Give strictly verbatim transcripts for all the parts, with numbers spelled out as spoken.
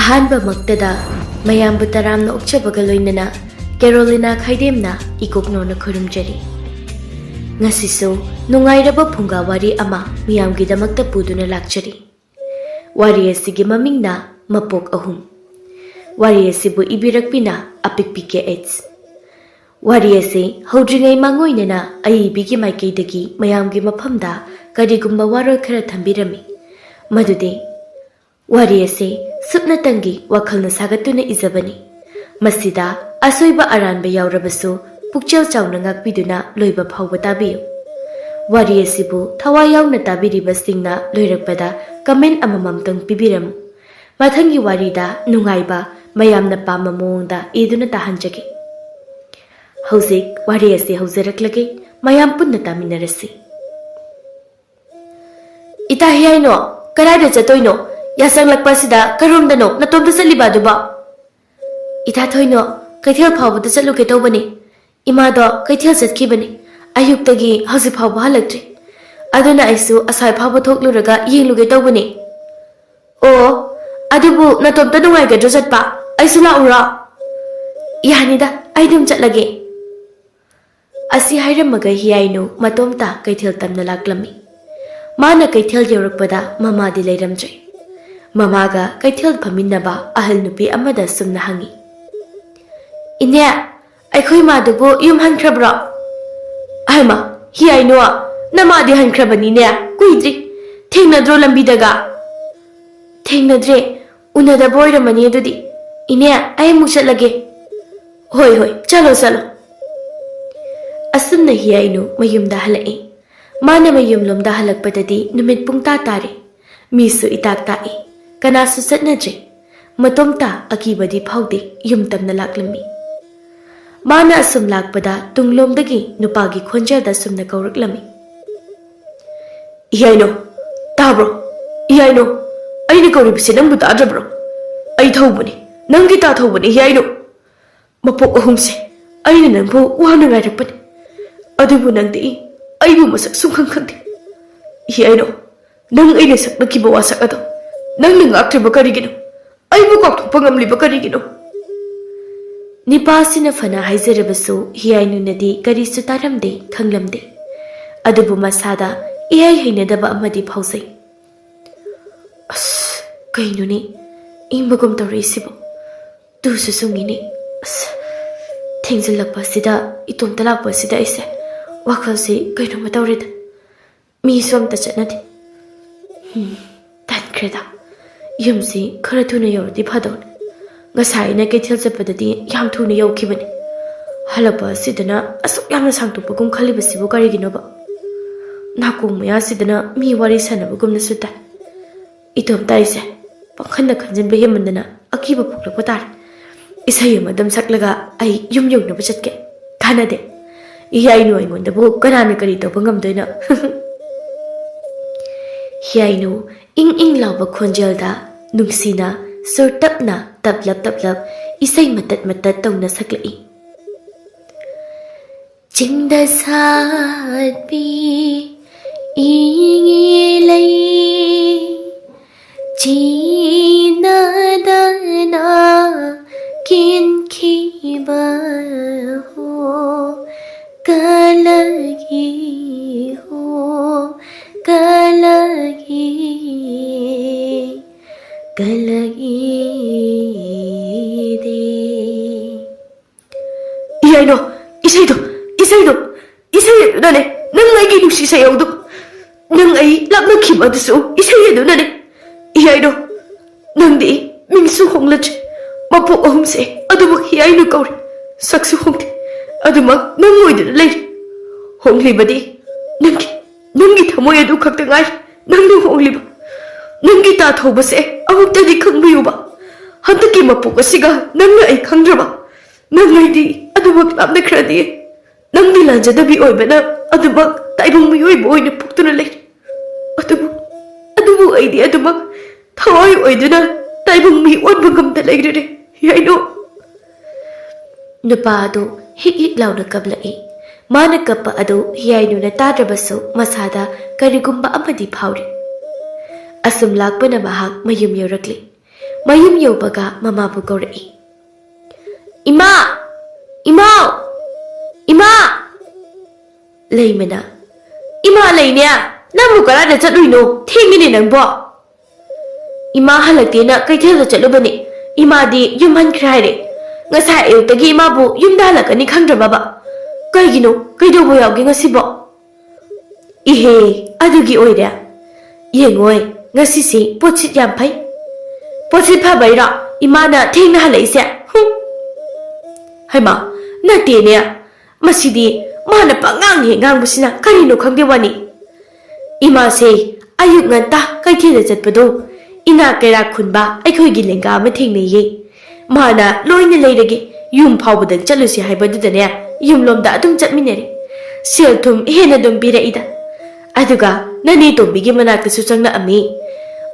ꯑꯍꯥꯟꯕꯃꯛꯇꯗ ꯃꯌꯥꯝꯕꯨ ꯇꯔꯥꯝꯅ ꯑꯣꯛꯆꯕꯒ ꯂꯣꯏꯅꯅ ꯀꯦꯔꯣꯂꯤꯅꯥ ꯈꯥꯏꯗꯦꯝꯅ ꯏꯀꯣꯛꯅꯧꯅ ꯈꯨꯔꯨꯝꯖꯔꯤ꯫ ꯉꯁꯤꯁꯨ ꯅꯨꯡꯉꯥꯏꯔꯕ ꯐꯨꯡꯒꯥ ꯋꯥꯔꯤ ꯑꯃ ꯃꯤꯌꯥꯝꯒꯤꯗꯃꯛꯇ ꯄꯨꯗꯨꯅ ꯂꯥꯛꯆꯔꯤ꯫ ꯋꯥꯔꯤ ꯑꯁꯤꯒꯤ ꯃꯃꯤꯡꯅ ꯃꯄꯣꯛ ꯑꯍꯨꯝ꯫ ꯋꯥꯔꯤ ꯑꯁꯤꯕꯨ ꯏꯕꯤꯔꯛꯄꯤꯅ ꯑꯄꯤꯛꯄꯤ ꯀꯦ ꯑꯩꯆ꯫ ꯋꯥꯔꯤ ꯑꯁꯤ ꯍꯧꯗ꯭ꯔꯤꯉꯩ ꯃꯥꯡꯑꯣꯏꯅꯅ ꯑꯏꯕꯤꯒꯤ ꯃꯥꯏꯀꯩꯗꯒꯤ ꯃꯌꯥꯝꯒꯤ ꯃꯐꯝꯗ ꯀꯔꯤꯒꯨꯝꯕ ꯋꯥꯔꯣꯜ ꯈꯔ ꯊꯝꯕꯤꯔꯝꯃꯤ꯫ ꯃꯗꯨꯗꯤ, ꯋꯥꯔꯤ ꯑꯁꯤ ꯁꯨꯞꯅꯇꯪꯒꯤ ꯋꯥꯈꯜꯅ ꯁꯥꯒꯠꯇꯨꯅ ꯏꯖꯕꯅꯤ꯫ ꯃꯁꯤꯗ ꯑꯁꯣꯏꯕ ꯑꯔꯥꯟꯕ ꯌꯥꯎꯔꯕꯁꯨ ꯄꯨꯛꯆꯦꯜ ꯆꯥꯎꯅ ꯉꯥꯛꯄꯤꯗꯨꯅ ꯂꯣꯏꯕ ꯐꯥꯎꯕ ꯇꯥꯕꯤꯌꯨ꯫ ꯋꯥꯔꯤ ꯑꯁꯤꯕꯨ ꯊꯋꯥꯏ ꯌꯥꯎꯅ ꯇꯥꯕꯤꯔꯤꯕꯁꯤꯡꯅ ꯂꯣꯏꯔꯛꯄꯗ comment ꯑꯃꯃꯝꯇꯪ ꯄꯤꯕꯤꯔꯝꯃꯨ꯫ ꯃꯊꯪꯒꯤ ꯋꯥꯔꯤꯗ ꯅꯨꯡꯉꯥꯏꯕ, ꯃꯌꯥꯝꯅ ꯄꯥꯝꯕ ꯃꯑꯣꯡꯗ ꯏꯗꯨꯅ ꯇꯥꯍꯟꯖꯒꯦ꯫ ꯍꯧꯖꯤꯛ ꯋꯥꯔꯤ ꯑꯁꯤ ꯍꯧꯖꯔꯛꯂꯒꯦ, ꯃꯌꯥꯝ ꯄꯨꯟꯅ ꯇꯥꯃꯤꯟꯅꯔꯁꯤ꯫ ꯏꯇꯥ ꯍꯤꯌꯥꯏꯅꯣ, ꯀꯗꯥꯏꯗ ꯆꯠꯇꯣꯏꯅꯣ? ꯌꯥꯆꯪꯂꯛꯄ ꯑꯁꯤꯗ ꯀꯔꯣꯝꯗꯅꯣ ꯅꯇꯣꯝꯇ ꯆꯠꯂꯤꯕ ꯑꯗꯨꯕꯣ? ꯏꯇꯥ ꯊꯣꯏꯅꯣ, ꯀꯩꯊꯦꯜ ꯐꯥꯎꯕꯗ ꯆꯠꯂꯨꯒꯦ ꯇꯧꯕꯅꯤ꯫ ꯏꯃꯥꯗꯣ ꯀꯩꯊꯦꯜ ꯆꯠꯈꯤꯕꯅꯤ꯫ ꯑꯌꯨꯛꯇꯒꯤ ꯍꯧꯖꯤꯛ ꯐꯥꯎꯕ ꯍꯜꯂꯛꯇ꯭ꯔꯤ꯫ ꯑꯗꯨꯅ ꯑꯩꯁꯨ ꯑꯁ꯭ꯋꯥꯏ ꯐꯥꯎꯕ ꯊꯣꯛꯂꯨꯔꯒ ꯌꯦꯡꯂꯨꯒꯦ ꯇꯧꯕꯅꯤ꯫ ꯑꯣ, ꯑꯗꯨꯕꯨ ꯅꯇꯣꯝꯇ ꯅꯨꯡꯉꯥꯏꯒꯗ꯭ꯔꯣ ꯆꯠꯄ? ꯑꯩꯁꯨ ꯂꯥꯛꯎꯔꯣ? ꯌꯥꯅꯤꯗ, ꯑꯩ ꯑꯗꯨꯝ ꯆꯠꯂꯒꯦ꯫ ꯑꯁꯤ ꯍꯥꯏꯔꯝꯃꯒ ꯍꯤꯌꯥꯏꯅꯨ ꯃꯇꯣꯝꯇ ꯀꯩꯊꯦꯜ ꯇꯝꯅ ꯂꯥꯛꯂꯝꯃꯤ꯫ ꯃꯥꯅ ꯀꯩꯊꯦꯜ ꯌꯧꯔꯛꯄꯗ ꯃꯃꯥꯗꯤ ꯂꯩꯔꯝꯗ꯭ꯔꯦ꯫ ꯃꯃꯥꯒ ꯀꯩꯊꯦꯜ ꯐꯝꯃꯤꯟꯅꯕ ꯑꯍꯜ ꯅꯨꯄꯤ ꯑꯃꯗ ꯁꯨꯝꯅ ꯍꯪꯉꯤ, "ꯏꯅꯦ, ꯑꯩꯈꯣꯏ ꯃꯥꯗꯨꯕꯨ ꯌꯨꯝ ꯍꯟꯈ꯭ꯔꯕ꯭ꯔꯣ?" "ꯍꯩꯃꯥ, ꯍꯤꯌꯥꯏꯅꯨ, ꯅꯃꯥꯗꯤ ꯍꯟꯈ꯭ꯔꯕꯅꯤꯅꯦ, ꯀꯨꯏꯗ꯭ꯔꯤ꯫ ꯊꯦꯡꯅꯗ꯭ꯔꯣ ꯂꯝꯕꯤꯗꯒ?" "ꯊꯦꯡꯅꯗ꯭ꯔꯦ, ꯎꯅꯗꯕ ꯑꯣꯏꯔꯝꯃꯅꯤ ꯑꯗꯨꯗꯤ꯫ ꯏꯅꯦ, ꯑꯩ ꯑꯃꯨꯛ ꯆꯠꯂꯒꯦ꯫" "ꯍꯣꯏ, ꯍꯣꯏ, ꯆꯠꯂꯣ, ꯆꯠꯂꯣ꯫" ꯑꯁꯨꯝꯅ ꯍꯤꯌꯥꯏꯅꯨ ꯃꯌꯨꯝꯗ ꯍꯜꯂꯛꯏ꯫ ꯃꯥꯅ ꯃꯌꯨꯝꯂꯣꯝꯗ ꯍꯜꯂꯛꯄꯗꯗꯤ ꯅꯨꯃꯤꯠ ꯄꯨꯡꯇꯥ ꯇꯥꯔꯦ꯫ ꯃꯤꯁꯨ ꯏꯇꯥꯛ ꯇꯥꯛꯏ꯫ ꯀꯅꯥꯁꯨ ꯆꯠꯅꯗ꯭ꯔꯦ꯫ ꯃꯇꯣꯝꯇ ꯑꯀꯤꯕꯗꯤ ꯐꯥꯎꯗꯦ, ꯌꯨꯝ ꯇꯝꯅ ꯂꯥꯛꯂꯝꯃꯤ꯫ ꯃꯥꯅ ꯑꯁꯨꯝ ꯂꯥꯛꯄꯗ ꯇꯨꯡꯂꯣꯝꯗꯒꯤ ꯅꯨꯄꯥꯒꯤ ꯈꯣꯟꯖꯦꯜꯗ ꯁꯨꯝꯅ ꯀꯧꯔꯛꯂꯝꯃꯤ, "ꯏꯌꯥꯏꯅꯣ, ꯇꯥꯕ꯭ꯔꯣ? ꯏꯌꯥꯏꯅꯣ, ꯑꯩꯅ ꯀꯧꯔꯤꯕꯁꯤ ꯅꯪꯕꯨ ꯇꯥꯗ꯭ꯔꯕ꯭ꯔꯣ? ꯑꯩ ꯊꯧꯕꯅꯤ, ꯅꯪꯒꯤ ꯇꯥ ꯊꯧꯕꯅꯤ, ꯏꯌꯥꯏꯅꯣ꯫ ꯃꯄꯣꯛ ꯑꯍꯨꯝꯁꯦ, ꯑꯩꯅ ꯅꯪꯕꯨ ꯋꯥꯅ ꯉꯥꯏꯔꯛꯄꯅꯤ꯫ ꯑꯗꯨꯕꯨ ꯅꯪꯗꯤ ꯑꯩꯕꯨ ꯃꯁꯛ ꯁꯨꯡꯈꯪ ꯈꯪꯗꯦ꯫ ꯏꯌꯥꯏꯅꯣ, ꯅꯪ ꯑꯩꯅ ꯁꯛꯅꯈꯤꯕ ꯋꯥꯁꯛ ꯑꯗꯣ ꯅꯪꯅ ꯉꯥꯛꯇ꯭ꯔꯤꯕ ꯀꯔꯤꯒꯤꯅꯣ? ꯑꯩꯕꯨ ꯉꯝꯂꯤꯕ ꯀꯔꯤꯒꯤꯅꯣ? ꯅꯤꯄꯥꯁꯤꯅ ꯐꯅ ꯍꯥꯏꯖꯔꯕꯁꯨ ꯍꯤꯌꯥꯏꯅꯨꯅꯗꯤ ꯀꯔꯤꯁꯨ ꯇꯥꯔꯝꯗꯦ, ꯈꯪꯂꯝꯗꯦ꯫ ꯑꯗꯨꯕꯨ ꯃꯁꯥꯗ ꯏꯍꯩ ꯍꯩꯅꯗꯕ ꯑꯃꯗꯤ ꯐꯥꯎꯖꯩ꯫ ꯑꯁ, ꯀꯩꯅꯣꯅꯦ, ꯏꯪꯕꯒꯨꯝ ꯇꯧꯔꯛꯏꯁꯤꯕꯣ? ꯇꯨꯁꯨ ꯆꯨꯡꯉꯤꯅꯦ꯫ ꯑꯁ, ꯊꯦꯡꯖꯤꯜꯂꯛꯄ ꯑꯁꯤꯗ, ꯏꯇꯣꯝꯇ ꯂꯥꯛꯄ ꯑꯁꯤꯗ ꯑꯩꯁꯦ ꯋꯥꯈꯜꯁꯤ ꯀꯩꯅꯣꯝꯃ ꯇꯧꯔꯦꯗ꯫ ꯃꯤꯁꯨ ꯑꯝꯇ ꯆꯠꯅꯗꯦ꯫ ꯍꯝ, ꯇꯟꯈ꯭ꯔꯦꯗ꯫ ꯌꯨꯝꯁꯤ ꯈꯔ ꯊꯨꯅ ꯌꯧꯔꯗꯤ ꯐꯗꯧꯅꯤ꯫ ꯉꯁꯥꯏ ꯑꯩꯅ ꯀꯩꯊꯦꯜ ꯆꯠꯄꯗꯗꯤ ꯌꯥꯝ ꯊꯨꯅ ꯌꯧꯈꯤꯕꯅꯤ꯫ ꯍꯜꯂꯛꯄ ꯑꯁꯤꯗꯅ ꯑꯁꯨꯛ ꯌꯥꯝꯅ ꯁꯥꯡꯗꯣꯛꯄꯒꯨꯝ ꯈꯜꯂꯤꯕꯁꯤꯕꯨ ꯀꯔꯤꯒꯤꯅꯣꯕ? ꯅꯥꯀꯣꯡ ꯃꯌꯥꯁꯤꯗꯅ ꯃꯤ ꯋꯥꯔꯤ ꯁꯥꯟꯅꯕꯒꯨꯝꯅꯁꯨ ꯇꯥꯏ꯫ ꯏꯇꯣꯝꯇ ꯑꯩꯁꯦ ꯄꯥꯈꯟꯗ ꯈꯟꯖꯤꯟꯕ ꯍꯦꯟꯃꯟꯗꯅ ꯑꯀꯤꯕ ꯄꯣꯛꯂꯛꯄ ꯇꯥꯔꯦ꯫ ꯏꯁꯩ ꯑꯃ ꯑꯗꯨꯝ ꯁꯛꯂꯒ ꯑꯩ ꯌꯨꯝ ꯌꯧꯅꯕ ꯆꯠꯀꯦ꯫ ꯀꯥꯟꯅꯗꯦ꯫ ꯏꯌꯥꯏꯅꯨ ꯑꯩꯉꯣꯟꯗꯕꯨ ꯀꯅꯥꯅ ꯀꯔꯤ ꯇꯧꯕ ꯉꯝꯗꯣꯏꯅꯣ? ꯍꯤꯌꯥꯏꯅꯨ ꯏꯪ ꯏꯪ ꯂꯥꯎꯕ ꯈꯣꯟꯖꯦꯜꯗ ꯅꯨꯡꯁꯤꯅ ꯁꯨꯔ ꯇꯞꯅ ꯇꯞꯂꯞ ꯇꯞꯂꯞ ꯏꯁꯩ ꯃꯇꯠ ꯃꯇꯠ ꯇꯧꯅ ꯁꯛꯂꯛꯏ꯫ ꯆꯤꯡꯗ ꯁꯥꯠꯄꯤ ꯏꯉꯤ ꯂꯩ, ꯆꯤꯅꯗꯅ ꯀꯦꯟꯈꯤꯕ ꯍꯣ, ꯀꯂꯒꯤ ꯍꯣ, ꯀꯂꯒꯤ, ꯀꯂꯒꯤ ꯗꯦ꯫ ꯏꯌꯥꯏꯅꯣ, ꯏꯁꯩꯗꯣ, ꯏꯁꯩꯗꯣ, ꯏꯁꯩ ꯑꯗꯨꯅꯅꯦ ꯅꯪ ꯑꯩꯒꯤ ꯅꯨꯡꯁꯤ ꯁꯩꯍꯧꯗꯣ, ꯅꯪ ꯑꯩ ꯂꯥꯞꯅꯈꯤꯕ ꯑꯗꯨꯁꯨ ꯏꯁꯩ ꯑꯗꯨꯅꯅꯦ꯫ ꯏꯌꯥꯏꯅꯣ, ꯅꯪꯗꯤ ꯃꯤꯡꯁꯨ ꯍꯣꯡꯂꯗ꯭ꯔꯤ, ꯃꯄꯣꯛ ꯑꯍꯨꯝꯁꯦ ꯑꯗꯨꯃꯛ ꯏꯌꯥꯏꯅꯨ ꯀꯧꯔꯤ, ꯁꯛꯁꯨ ꯍꯣꯡꯗꯦ, ꯑꯗꯨꯃꯛ ꯅꯪ ꯑꯣꯏꯗꯨꯅ ꯂꯩꯔꯤ꯫ ꯍꯣꯡꯂꯤꯕꯗꯤ ꯅꯪꯒꯤ, ꯅꯪꯒꯤ ꯊꯃꯣꯏ ꯑꯗꯨ ꯈꯛꯇ ꯉꯥꯏꯔꯤ꯫ ꯅꯪꯅ ꯍꯣꯡꯂꯤꯕ, ꯅꯪꯒꯤ ꯇꯥꯊꯧꯕꯁꯦ ꯑꯃꯨꯛꯇꯗꯤ ꯈꯪꯕꯤꯌꯨꯕ꯫ ꯍꯟꯗꯛꯀꯤ ꯃꯄꯣꯛ ꯑꯁꯤꯒ ꯅꯪꯅ ꯑꯩ ꯈꯪꯗ꯭ꯔꯕ? ꯅꯪ ꯑꯩꯗꯤ ꯑꯗꯨꯃꯛ ꯂꯥꯞꯅꯈ꯭ꯔꯗꯤ, ꯅꯪꯗꯤ ꯂꯥꯟꯖꯗꯕꯤ ꯑꯣꯏꯕꯅ ꯑꯗꯨꯃꯛ ꯇꯥꯏꯕꯪ ꯃꯤꯑꯣꯏꯕ ꯑꯣꯏꯅ ꯄꯣꯛꯇꯨꯅ ꯂꯩꯔꯤ꯫ ꯑꯗꯨꯕꯨ, ꯑꯗꯨꯕꯨ ꯑꯩꯗꯤ ꯑꯗꯨꯃꯛ ꯊꯋꯥꯏ ꯑꯣꯏꯗꯨꯅ ꯇꯥꯏꯕꯪ ꯃꯤ ꯑꯣꯟꯕ ꯉꯝꯗ ꯂꯩꯔꯦ꯫ ꯌꯥꯏꯅꯣ꯫ ꯅꯨꯄꯥ ꯑꯗꯨ ꯍꯤꯛ ꯍꯤꯛ ꯂꯥꯎꯅ ꯀꯞꯂꯛꯏ꯫ ꯃꯥꯅ ꯀꯞꯄ ꯑꯗꯨ ꯍꯤꯌꯥꯏꯅꯨꯅ ꯇꯥꯗ꯭ꯔꯕꯁꯨ ꯃꯁꯥꯗ ꯀꯔꯤꯒꯨꯝꯕ ꯑꯃꯗꯤ ꯐꯥꯎꯔꯤ꯫ ꯑꯁꯨꯝ ꯂꯥꯛꯄꯅ ꯃꯍꯥꯛ ꯃꯌꯨꯝ ꯌꯧꯔꯛꯂꯤ꯫ ꯃꯌꯨꯝ ꯌꯧꯕꯒ ꯃꯃꯥꯕꯨ ꯀꯧꯔꯛꯏ꯫ "ꯏꯃꯥ! ꯏꯃꯥ! ꯏꯃꯥ!" ꯂꯩꯃꯅ, "ꯏꯃꯥ ꯂꯩꯅꯦ, ꯅꯪꯕꯨ ꯀꯗꯥꯏꯗ ꯆꯠꯂꯨꯏꯅꯣ? ꯊꯦꯡꯉꯤꯅꯦ ꯅꯪꯕꯣ!" "ꯏꯃꯥ ꯍꯜꯂꯛꯇꯦꯅ ꯀꯩꯊꯦꯜꯗ ꯆꯠꯂꯨꯕꯅꯦ꯫ ꯏꯃꯥꯗꯤ ꯌꯨꯝ ꯍꯟꯈ꯭ꯔꯦ ꯍꯥꯏꯔꯦ꯫ ꯉꯁꯥꯏ ꯑꯌꯨꯛꯇꯒꯤ ꯏꯃꯥꯕꯨ ꯌꯨꯝꯗ ꯍꯜꯂꯛꯀꯅꯤ ꯈꯪꯗ꯭ꯔꯕꯕ? ꯀꯩꯒꯤꯅꯣ? ꯀꯩꯗꯧꯕ ꯌꯥꯎꯒꯦ ꯉꯁꯤꯕꯣ?" "ꯏꯍꯦ, ꯑꯗꯨꯒꯤ ꯑꯣꯏꯔꯦ꯫ ꯌꯦꯡꯉꯣꯏ, ꯉꯁꯤꯁꯤ ꯄꯣꯠꯁꯤꯠ ꯌꯥꯝ ꯐꯩ꯫ ꯄꯣꯠꯁꯤꯠ ꯐꯕꯩꯔꯣ ꯏꯃꯥꯅ ꯊꯦꯡꯅ ꯍꯜꯂꯛꯏꯁꯦ? ꯍꯨꯝ!" "ꯍꯩꯃꯥ, ꯅꯠꯇꯦꯅꯦ꯫ ꯃꯁꯤꯗꯤ ꯃꯥꯅ ꯄꯉꯥꯡ ꯍꯦꯛ ꯉꯥꯡꯕꯁꯤꯅ ꯀꯔꯤꯅꯣ ꯈꯪꯗꯦ ꯋꯥꯅꯤ꯫ ꯏꯃꯥꯁꯦ ꯑꯌꯨꯛ ꯉꯟꯇꯥ ꯀꯩꯊꯦꯜꯗ ꯆꯠꯄꯗꯣ ꯏꯅꯥꯛ ꯀꯩꯔꯥꯛ ꯈꯨꯟꯕ ꯑꯩꯈꯣꯏꯒꯤ ꯂꯦꯡꯒꯥ ꯑꯃ ꯊꯦꯡꯅꯩꯌꯦ꯫ ꯃꯥꯅ ꯂꯣꯏꯅ ꯂꯩꯔꯒꯦ, ꯌꯨꯝ ꯐꯥꯎꯕꯗꯪ ꯆꯠꯂꯨꯁꯤ ꯍꯥꯏꯕꯗꯨꯗꯅꯦ, ꯌꯨꯝꯂꯣꯝꯗ ꯑꯗꯨꯝ ꯆꯠꯃꯤꯟꯅꯔꯦ꯫ ꯁꯦꯜ ꯊꯨꯝ ꯍꯦꯟꯅ ꯑꯗꯨꯝ ꯄꯤꯔꯛꯏꯗ꯫ ꯑꯗꯨꯒ ꯅꯅꯦ ꯇꯣꯝꯕꯤꯒꯤ ꯃꯅꯥꯛꯇꯁꯨ ꯆꯪꯂꯛꯑꯝꯃꯤ꯫